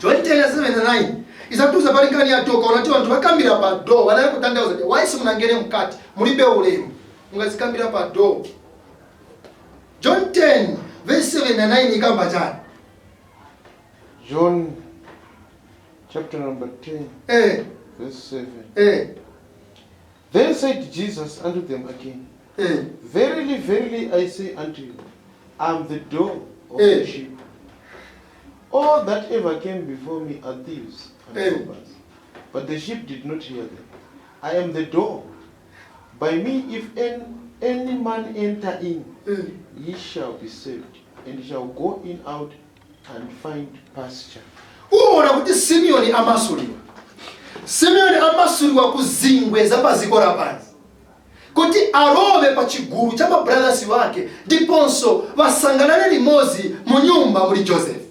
John 10 7 na 9 isatuza pali nkhani ya door. Kaona ti anthu vakambira pa door, vanali kutanthauza kuti waisi munangene mkati, mulibe ulemu, mungazikambira pa door. John 10 verse 7 na 9 ikamba chani? John chapter number 10, verse 7. Then said Jesus unto them again, "Verily, verily, I say unto you, I am the door of the sheep. All that ever came before me are thieves and robbers, but the sheep did not hear them. I am the door. By me, if any man enter in, he shall be saved, and shall go in out and find pasture." Uwona kuti Simeoni amasuliwa, Simeoni amasuliwa ku zingwe za paziko lapansi kuti alowe pa chigulu cha mabrothers wake, ndiponso vasangalale limodzi mu nyumba muli Joseph.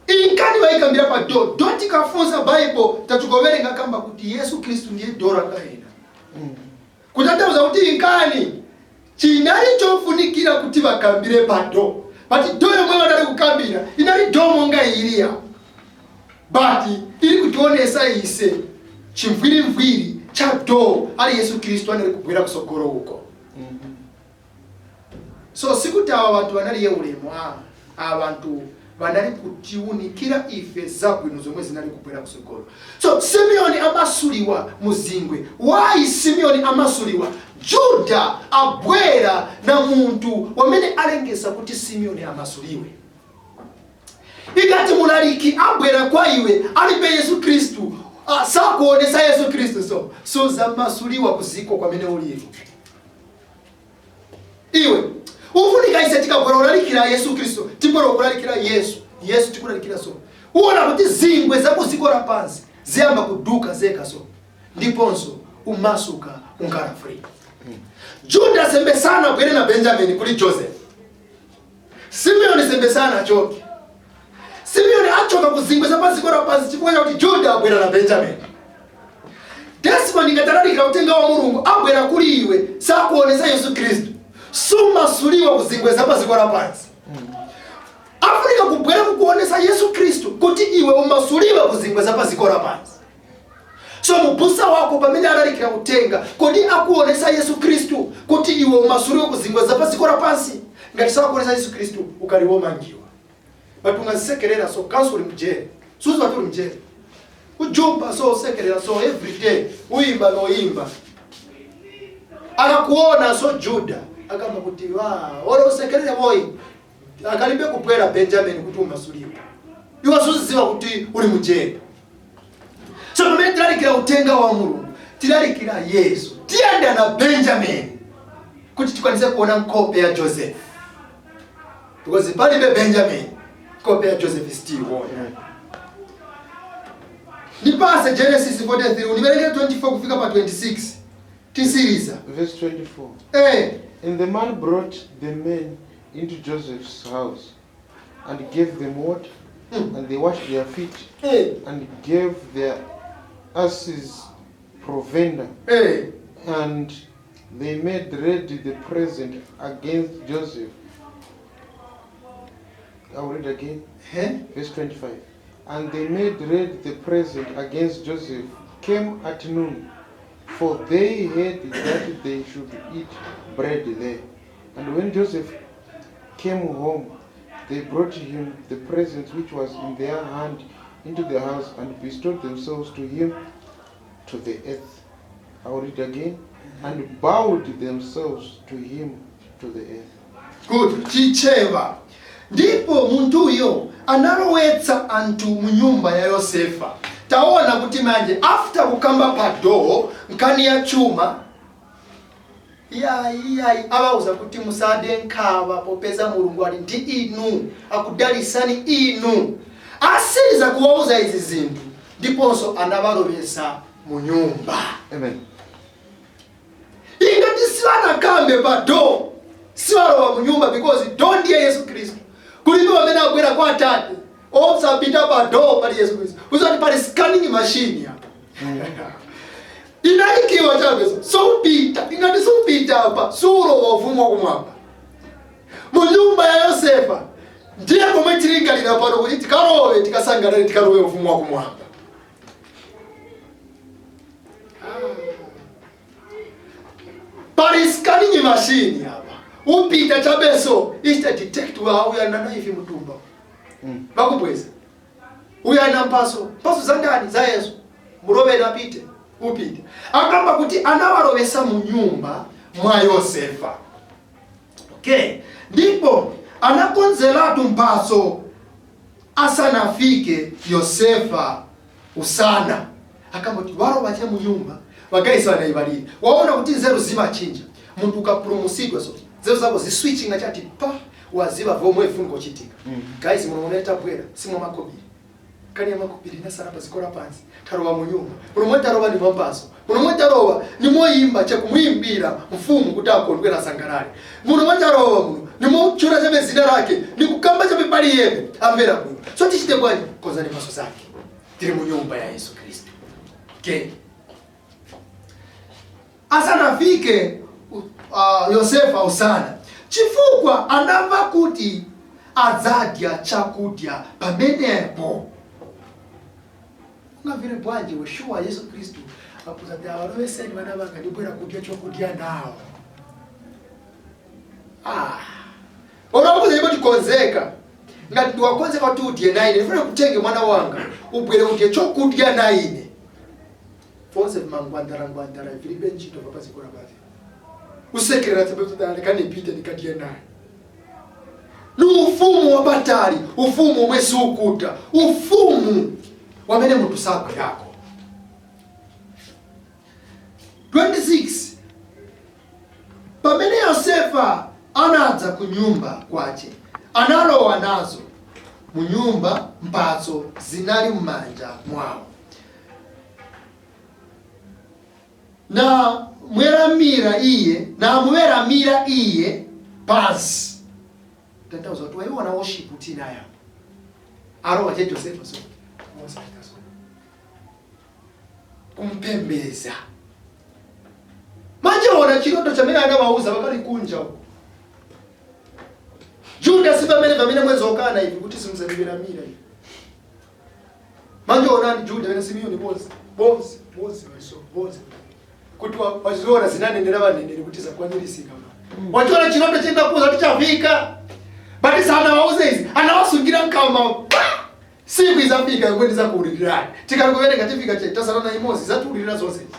Inkani vayikambira pa door. Door, tikafunsa Bible, tachikoverenga, kamba kuti Yesu Khristu ndiye door akayena, kutanthauza kuti inkani chinali chofunikira kuti vakambire pa door, but door yomwe vanali kukambira inali door monga iliya, but iri kutionesa ise chimvwirimvwiri cha door ali Yesu Khristu anali kubwera kusogolo uko. So sikuti awa bantu banaliye ulemu, a abantu banali kutiunikira ife zabwino zomwe zinali kubwera kusogolo. So Simeoni amasuliwa muzingwe. Why Simeoni amasuliwa? Juda abwera na munthu wamene alengesa kuti Simeoni amasuliwe. Ikati mulaliki abwera kwa iwe alibe Yesu Khristu, sakuonesa Yesu Khristu, so suzamasuliwa kuziko kwamene uliro iwe. Ufunika ise tikabwera kulalikira Yesu Khristu, tibwera kulalikira Yesu. Yesu tikulalikira, so uona kuti zingwe zakuziko lapansi ziyamba kuduka zeka, so ndiponso umasuka, unkhala free. Juda sembe sana abwere na Benjamin kuli Joseph, Simeoni sembe sana achoke. Simeoni achoka kuzingwe zapaziko lapansi chifukwa chakuti Juda abwera na Benjamin. Desmond ngatalalikira utenga wa Mulungu, abwera kuli iwe sakuonesa Yesu Khristu, sumasuliwa kuzingwe zapaziko lapansi. Afunika kubwera kukuonesa Yesu Khristu kuti iwe umasuliwe kuzingwe zapaziko lapansi. So mubusa wako pamene alalikira utenga, kodi akuonesa Yesu Khristu kuti iwe umasuliwe kuzingwe zapaziko lapansi? Ngati sakuonesa Yesu Khristu, ukaliwomangiwa, but ungazisekerera, so kansi uli mjere, suzi wati uli mjere, ujumpa, so usekerera, so every day uyimba noyimba. Akakuona so Juda akamba kuti wa olo usekerere boyi, akalibe kubwera Benjamin kuti umasuliwe, iwe suziziwa kuti uli mjere. So pamene tilalikira utenga wa Mulungu, tilalikira Yesu, tiyenda na Benjamin kuti tikwanise kuona nkhope ya Joseph, because palibe Benjamin, nkhope ya Joseph sitiiona. Nipase Genesis 43, univerenge 24 kufika pa 26, tisiriza. Verse 24. And the man brought the men into Joseph's house and gave them water, and they washed their feet and gave their asses provender, and they made ready the present against Joseph. I'll read again. Verse 25. And they made ready the present against Joseph, came at noon, for they heard that they should eat bread there. And when Joseph came home, they brought him the present which was in their hand into the house and bestowed themselves to him to the earth. I will read again. And bowed themselves to him to the earth. Good. Chichewa. Ndipo munthuyo analowetsa anthu mu nyumba ya Yosefa. Taona kuti manje after kukamba pa door nkhani ya chuma. Iyayi, iyayi, abauza kuti musade nkhawa popeza Mulungu ali ndi inu, akudalisani inu. Asiriza kuwauza izi zinthu, ndiponso anavalowesa mu nyumba. Amen. Ingati sivanakambe pa door, sivalowa mu nyumba, because door ndiye Yesu Khristu. Kulibe pamene abwera kwa Atate osapita pa door pali Yesu Khristu. Uzati pali scanning machine apa inayikiwa chabezo, sopita. Ingati sopita apa, sulowa ufumu wakumwamba. Mu nyumba ya Yosefa ndiye pomwe tilingalira pano kuti tikalowe, tikasangalale, tikalowe ufumu wakumwamba. Pali scanning machine apa, upita chabeso, ichita detect wa uyana na ifi mutumba. Vakubweza uyana mpaso, mpaso za ndani? Za Yesu. Mulovera apite, upite. Akamba kuti anawalowesa mu nyumba mwa Yosefa. Okay, ndipo anakonzeratu mphaso asanafike Yosefa usana. Akamba kuti walowa che mu nyumba, vagaisi vanaivalira. Waona kuti nzeru zimachinja munthu ukapulumusidwa, so nzeru zako ziswitchinga chati pa waziva vomwe ifunga kuchitika. Guys, muno mumene tabwera simwa makobiri, kani ya makobiri inasala pazikola pansi. Tarowa mu nyumba muno mwe tarowa ni mwampaso, muno mwe tarowa ni moyimba chekumuyimbira mfumu kuti akondwera, asangalale. Muno mwe tarowa muno ni mochura chabe zina lake, ni kukamba chabe pali yebe amvera bwino. So tichite bwanji? Konzani mpaso zake, tili mu nyumba ya Yesu Kristu. Okay, asanafike Yosefa usana, chifukwa anamva kuti adzadya chakudya pamenepo. Ungamvere bwanji weshuwa Yesu Kristu akuzati awaloweseni vana vanga, ndibwera kudya chokudya nawo? Ah. Unakuza ipo tikonzeka, ngati ndiwakonzeka kuti udye naine, ndifuna kutenge mwana wanga ubwere udye chokudya naine. Fonse vimangwandarangwandara vilibe ntchito papazikora pati usekerera tsepetaleka nipite nikadye naye. Ni ufumu wapatali, ufumu omwe siukuta, ufumu wamene munthu sagwerako. 26 Pamene Yosefa anadza ku nyumba kwace, analowa nazo mu nyumba, mphatso zinali m'manja mwawo, na mweramira iye, namuweramira iye pansi. Tanthauza kuti waiona worship tinayo alowa che Josefa, so so kumpembeza. Manje ona chiloto chamene anawauza wakali kunja uko Juda, si pamene pamene mwezi okana ivi kuti simuzaliweramira ivi. Manje onani Juda wena Simeoni, bonse bonse bonse so bonse kuti waziona zinanenera vaneneri kuti zakwanirisika. Wachiona chiloto chenda kuza kuti chafika, but sanawauze izi, anawasungira mkama pa siku izafika yomwe ndizakuwulilirani. Tikali kuverenga tifika che tasala na imozi zatiwulirira zonse izi.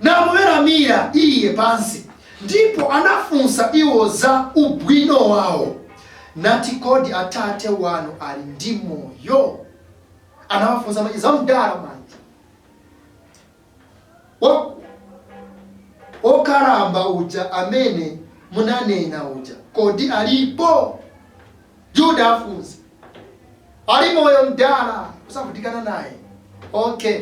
Namuweramira iye pansi, ndipo anafunsa iwo za ubwino wawo, nati, "Kodi atate wanu ali ndi moyo?" Anawafunsa manje za mdala manje okalamba uja amene munanena uja, kodi alipo? Juda afunsa. Ali moyo mdala, usavutikana naye. Okay,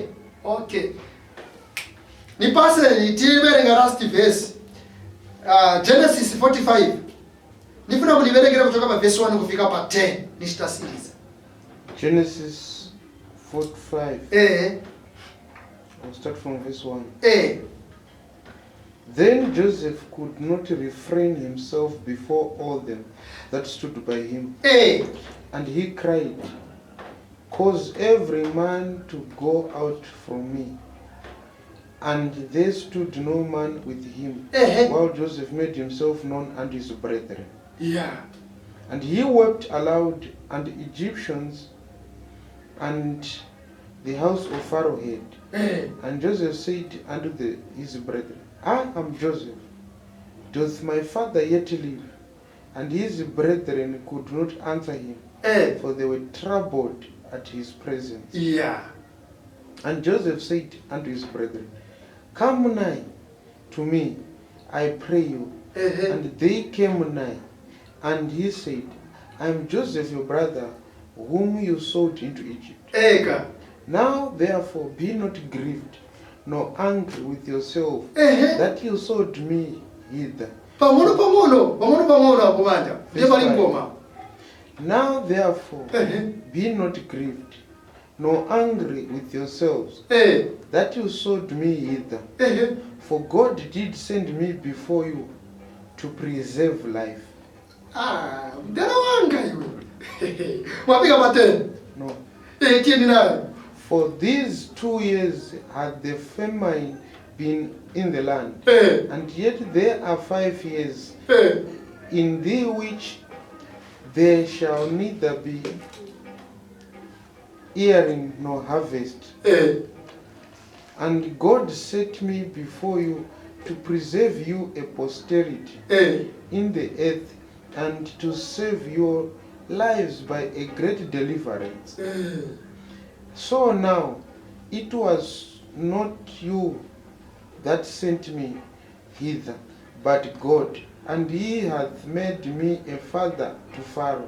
nipaseni tiverenga last verse, Genesis 45. Nifuna muniverengere kuchoka pa verse 1 kufika pa 10, nichitasiriza. Genesis 45. I'll start from verse 1. Then Joseph could not refrain himself before all them that stood by him. And he cried, "Cause every man to go out from me." And there stood no man with him, while Joseph made himself known unto his brethren. And he wept aloud, and the Egyptians and the house of Pharaoh heard. And Joseph said unto his brethren, "I am Joseph. Doth my father yet live?" And his brethren could not answer him, for they were troubled at his presence. And Joseph said unto his brethren, "Come nigh to me." I pray you. And they came nigh. And he said, I am Joseph your brother, whom you sold into Egypt. Eka. Now therefore be not grieved, nor angry with yourself, that you sold me hither. Pang'ono pang'ono, pang'ono pang'ono apo banja ndiye pali ngoma. Now therefore be not grieved, nor angry with yourselves, that you sold me hither. For God did send me before you to preserve life. Ah, mdala wanga iwe, mwafika pa 10? No. Tiyeni nayo. For these 2 years had the famine been in the land, and yet there are 5 years in the which there shall neither be earing nor harvest. And God set me before you to preserve you a posterity in the earth and to save your lives by a great deliverance. So now, it was not you that sent me hither, but God, and he hath made me a father to Pharaoh,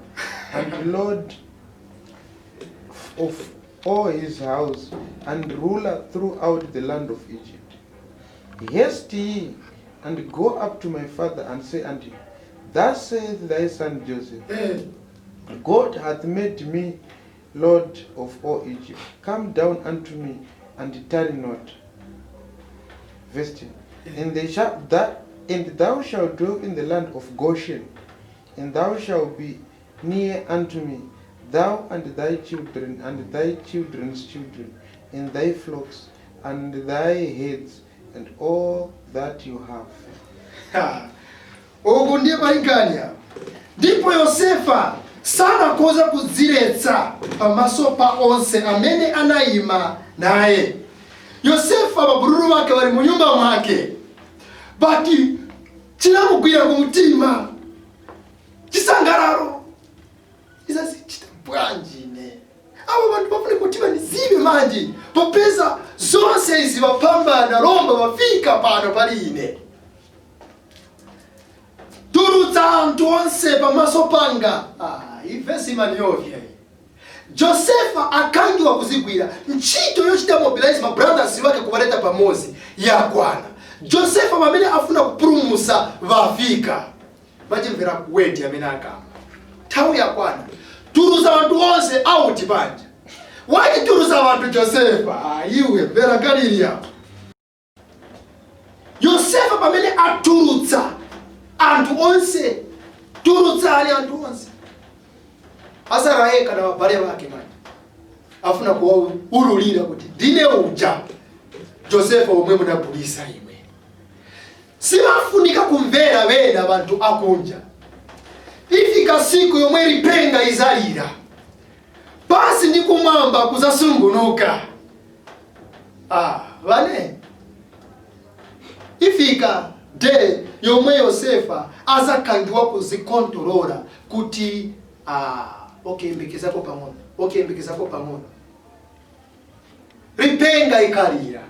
and Lord of all his house, and ruler throughout the land of Egypt. Haste ye, and go up to my father, and say unto him, Thus saith thy son Joseph, God hath made me Lord of all Egypt. Come down unto me and tarry not. Verse 10. And they shall that and thou shalt dwell in the land of Goshen, and thou shalt be near unto me, thou and thy children, and thy children's children, and thy flocks, and thy herds, and all that you have. Ha. Uku ndiye pali apa. Ndipo Yosefa sanakhoza kudziretsa pamaso pa onse amene anayima naye. Yosefa, mabululu wake wali mu nyumba mwake, but chinamugwira ku mtima chisangalalo. Izazichita bwanji ine? Abo bantu bafune kuti bandizibe manje, popeza zonse izi bapambana, lomba bafika pano pali ine. Turutsa anthu onse pamaso panga. Ah, ivesi imaniyovya iyi. Josefa akangiwa kuzigwira ntchito yochita mobilize ma brothers wake, kubaleta pamodzi, yakwana. Josefa pamene afuna kupulumutsa vafika, vachimvera kuweti amene akamba, nthawi yakwana, turuza anthu onse out panja. Wachituruza anthu Josefa. Ah, iwe mvera kalili apo. Yosefa pamene aturutsa anthu onse, turutsani anthu onse, asarayeka na mabale wake manje afuna kuwaululira kuti ndine uja Josefa omwe munagulisa imwe. Simafunika kumvera bena bantu akunja. Ifika siku yomwe lipenga izalira, pasi ndi kumwamba kuzasungunuka. Ah, vane ifika de yomwe Yosefa azakangiwa kuzikontrola kuti, ah, okay, mbekezako pang'ono, okay, mbekezako pang'ono. Lipenga ikalira,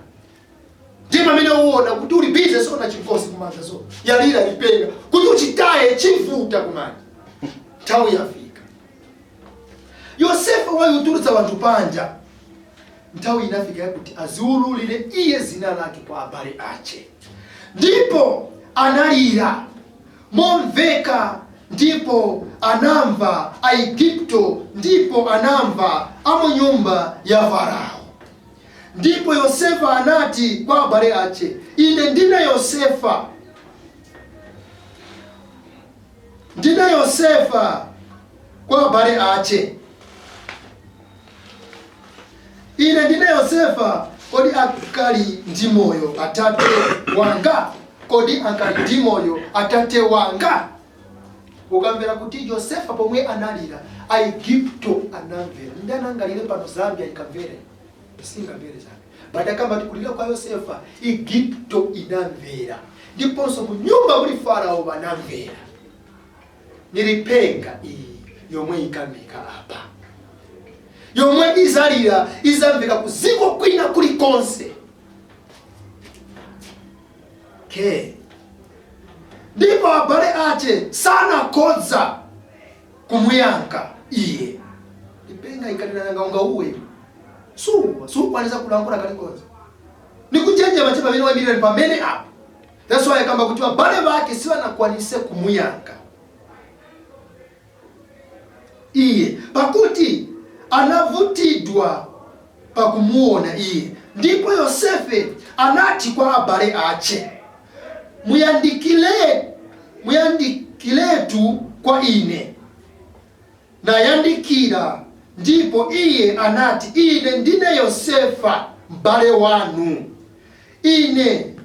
ndiye pamene uwona kuti uli busy sona chikosi kumanja, so yalira lipenga, kuti uchitaye chivuta kumanja. Nthawi yafika. Yosefa wayutulutsa wanthu panja. Nthawi inafika yakuti aziululire iye zina lake kwa abale ache. Ndipo analira momveka, ndipo anamva Aigupto, ndipo anamva amu nyumba ya Farao. Ndipo Yosefa anati kwa abale ache, ine ndine Yosefa, ndine Yosefa. Kwa abale ache, ine ndine Yosefa. Kodi akali ndi moyo atate wanga? Kodi akali ndi moyo atate wanga? Ukamvera kuti Yosefa pomwe analira, Aigupto anamvera. Ndani angalire pano Zambia ikamvere? Singamvere Zambia. But akamba kuti kulira kwa Yosefa, Igupto inamvera, ndiponso mu nyumba muli Farao banamvera. Nilipenga iyi yomwe ikamveka apa, yomwe izalira, izamveka kuziko kwina kulikonse. Okay. Ndipo abale ache sanakhoza kumuyankha iye. Lipenga ikatinanga ungauwe suwa sukwanisa kulangula kalikonse, nikuchenjema che pamene wayimirira pamene apo. That's why akamba kuti abale bake sivanakwanise kumuyankha iye, pakuti anavutidwa pakumuona iye. Ndipo Yosefe anati kwa abale ache, "Muyandikile, muyandikiletu kwa ine." Nayandikira. Ndipo iye anati, "Ine ndine Yosefa m'bale wanu, ine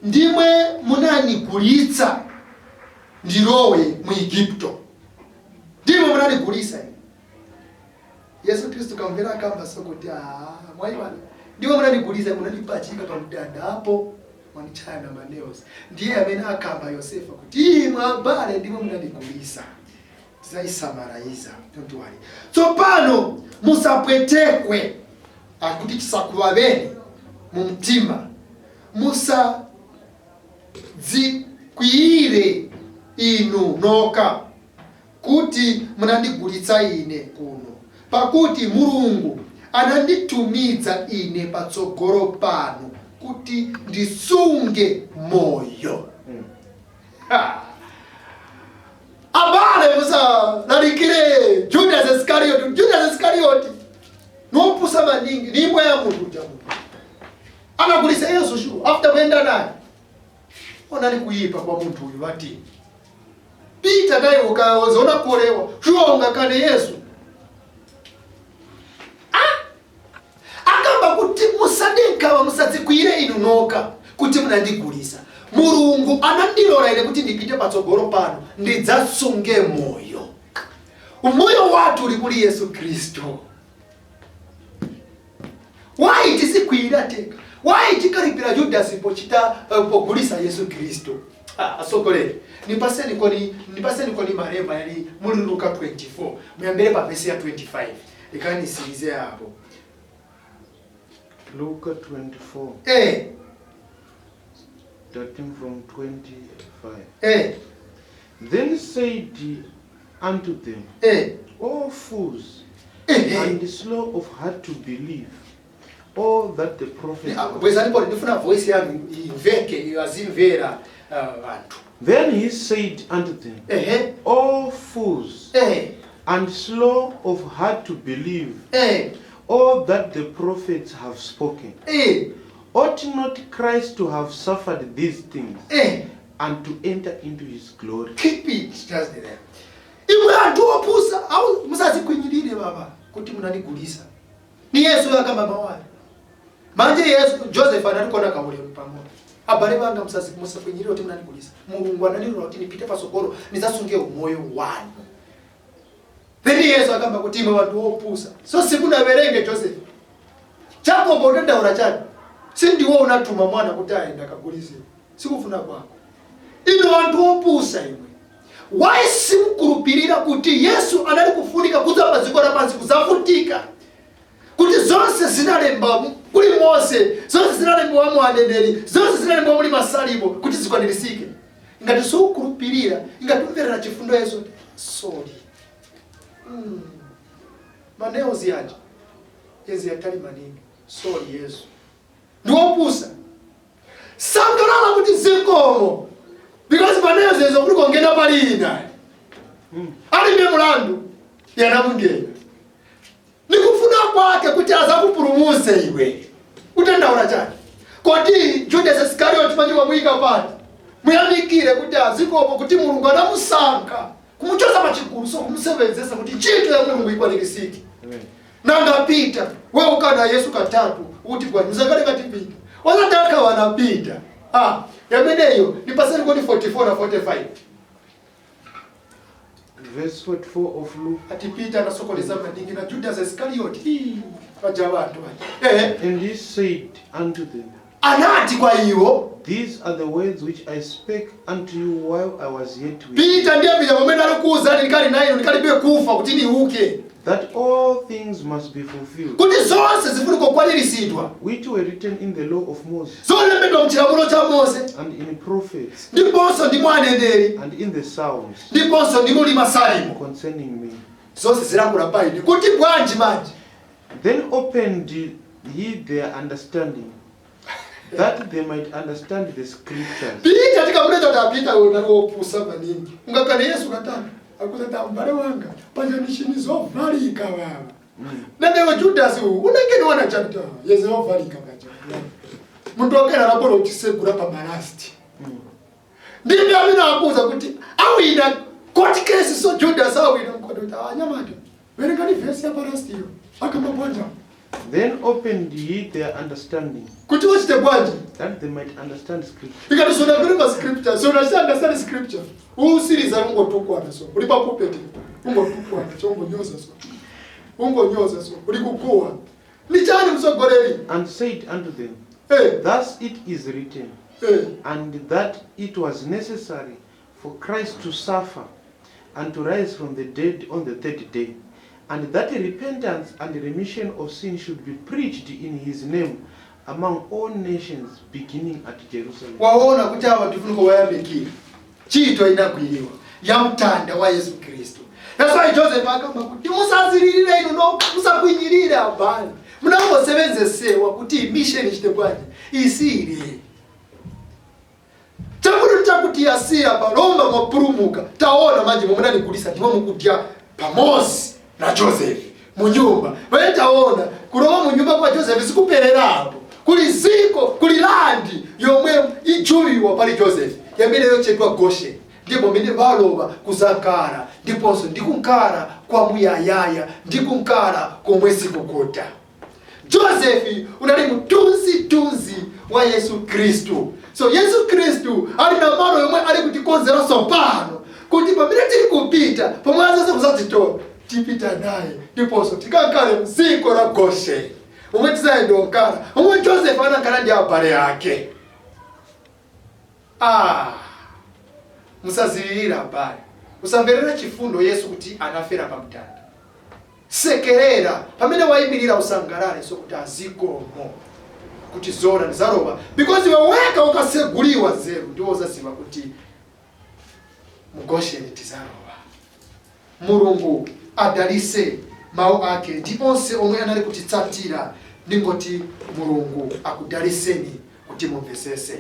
ndimwe munanigulitsa ndilowe mu Igupto. Ndimwe munanigulitsa ine." Yesu Kristu kamvera akamba sokuti, "Ah, mwaiwana, ndiwe munanigulitsa, munandipachika pamtanda apo, mwanichaya na maneos." Ndiye amene akamba Yosefa kuti, "Imwe abale ndimwe munandigulitsa." Tizayisamalaiza, don't worry. Tsopano musapwetekwe, akuti chisakuvaveni mu mtima, musadzikwiyire inu noka kuti munandigulitsa ine kuno, pakuti Mulungu ananditumiza ine patsogolo pano kuti ndisunge moyo. Ha! Abale, musalalikire Judas Iscariot. Judas Iscariot nopusa maningi, ni imbwa ya munthu uja. Munthu anagulisa Yesu sure after kuyenda naye. Onani kuyipa kwa munthu uyu. Vati Peter naye ukazoona kuolewa sure ungakane Yesu. Ah! Akamba kuti musadenkawa, musadzikwire inu noka kuti munandigulisa. Mulungu anandilola ine kuti ndipite patsogolo pano ndidzasunge moyo. Umoyo wathu uli kuli Yesu Khristu. Why tizikwira teka? Why tikalipira Judas pochita pogulisa Yesu Khristu? Ah, asogoleri, nipaseni koni malemba yali muli Luka 24, muyambire pa vesi ya 25, ikanisirize apo. Luka 24, starting from 25. Then said he unto them, O fools, and slow of heart to believe all that the prophets. Bwezani pole, ndifuna voice yanu imveke, azimvera anthu. Then he said unto them, O fools, and slow of heart to believe all that the prophets have spoken. Ought not Christ to have suffered these things and to enter into his glory? Keep it just there. Imwe anthu opusa au musazikwinyirire baba kuti munandigulisa. Ni Yesu akamba mawali manje. Yesu, Joseph analikona kaulemu pang'ono. Abale banga, musakwinyirire kuti munandigulisa. Mulungu anandilola kuti ndipite pasogolo ndizasunge umoyo wanu. Then Yesu akamba kuti, "Imwe anthu opusa." So sikunaverenge Joseph Jacob utandaura chani? Sindiwo unatuma mwana kuti aenda akagulise? Sikufuna kwako. Inu anthu opusa imwe, why simukulupirira kuti Yesu anali kufunika kudza pa dziko lapansi kuzavutika, kuti zonse zinalemba kuli Mose, zonse zinalembwa mu aneneri, zonse zinalembwa muli Masalimo kuti zikwanirisike? Ngati siukulupirira, ingati umverera chifundo Yesu, sorry, Maneuzi aja ezi yatali maningi, sorry Yesu. Ndiwopusa. Sangalala kuti zikomo, because maneuzi ezo kuti kongena palina alibe mulandu yanamungena, nikufuna kwake kuti azakupulumuse iwe. Utandaula chani? Kodi Judas Iscariot manje wamuyika pati? Muyamikire kuti azikomo kuti Mulungu anamusankha kumuchoza pachigulu, so kumusevenzesa kuti ntchito ya Mulungu ikwanirisike. Amen. Nanga Pita, we ukana Yesu katatu, uti kwani muzakale kati Pita wazataka wana Pita. Ah, yameneyo nipaseni kodi 44 na 45. Verse 44 of Luke. Ati Pita anasokoleza maningi na Judas Iscariot. Ii, vaja vantu vaja. And he said unto them, Anati kwa iwo, These are the words which I spake unto you while I was yet with you. Pita ndiye pita pamene alikuwuzani, ndikali naino, ndikalibe kufa kuti niuke. That all things must be fulfilled, Kuti zonse zifunika kukwaniritsidwa, which were written in the law of Moses, zolembedwa mchilamulo cha Mose, and in prophets, ndiponso ndi mwa aneneri, and in the Psalms ndiponso ndi muli Masalimo, concerning me. Zonse zilankhula pa ine. Kuti bwanji manje? Then opened he their understanding, that they might understand the scriptures. Pita tikamuleta kuti apita unali wopusa maningi, ungakane Yesu katatu, akuti mbale wanga pajanishini zovalika baba. Nangewe Judas uyu unengeni wana chakuti yeze wovalika paja muntu wakera labora uchisegura pamalasti. Ndimbi amene akuza kuti awina court case, so Judas awina mkoto kuti anyamata verengani vhesi yapalasti iyo akamba bwanja. Then opened he their understanding, Kuti wachite bwanji? That they might understand scripture. Ikati sonavere scripture, so understand scripture, usiriza ungotukwana, so uli pa pulpit ungotukwana so ungonyoza, so ungonyoza, so uli kukuwa ni chani msogoleri? And said unto them, Thus it is written, and that it was necessary for Christ to suffer and to rise from the dead on the third day, and that repentance and remission of sin should be preached in his name among all nations, beginning at Jerusalem. Waona kuti awa ndifunika wayamikira chito inagwiriwa ya mtanda wa Yesu Kristu. That's why Joseph akamba kuti musazililire inu, no musakwinyirire abale, munangosevenzesewa kuti mission ichite bwanji isire chakuti chakuti yasiya palomba mwapulumuka. Taona manje mumunanigulisa ndimo mukudya pamozi na Joseph munyumba pamene taona kulowa munyumba kwa Joseph sikupererapo, kuli ziko, kuli land yomwe ijuwiwa pali Joseph yamene yochedwa Goshen, ndipo mene balowa kuzankala ndiponso ndikunkala kwa muyayaya, ndikunkala komwe sikukuta. Joseph unali mtunzitunzi wa Yesu Khristu. So Yesu Khristu ali na malo yomwe ali kutikonzera pano kuti pamene tili kupita pomwe azaze kuzatitola tipita naye ndiponso tikankale mdziko la Goshen omwe tizayenda onkala omwe Joseph anankala ndi abale ake. Ah, musazilirira abale, usamverera chifundo Yesu kuti anafera pamtanda. Sekerera pamene wayimirira, usangalale so kuti azikomo kuti zona ndizalowa, because iwe weka ukaseguliwa zeru ndiwo uzaziva kuti mugosheni tizalowa. Mulungu adalise mawu ake ndi onse omwe anali kutitsatira. Ndingoti Mulungu akudaliseni kuti mumvesese.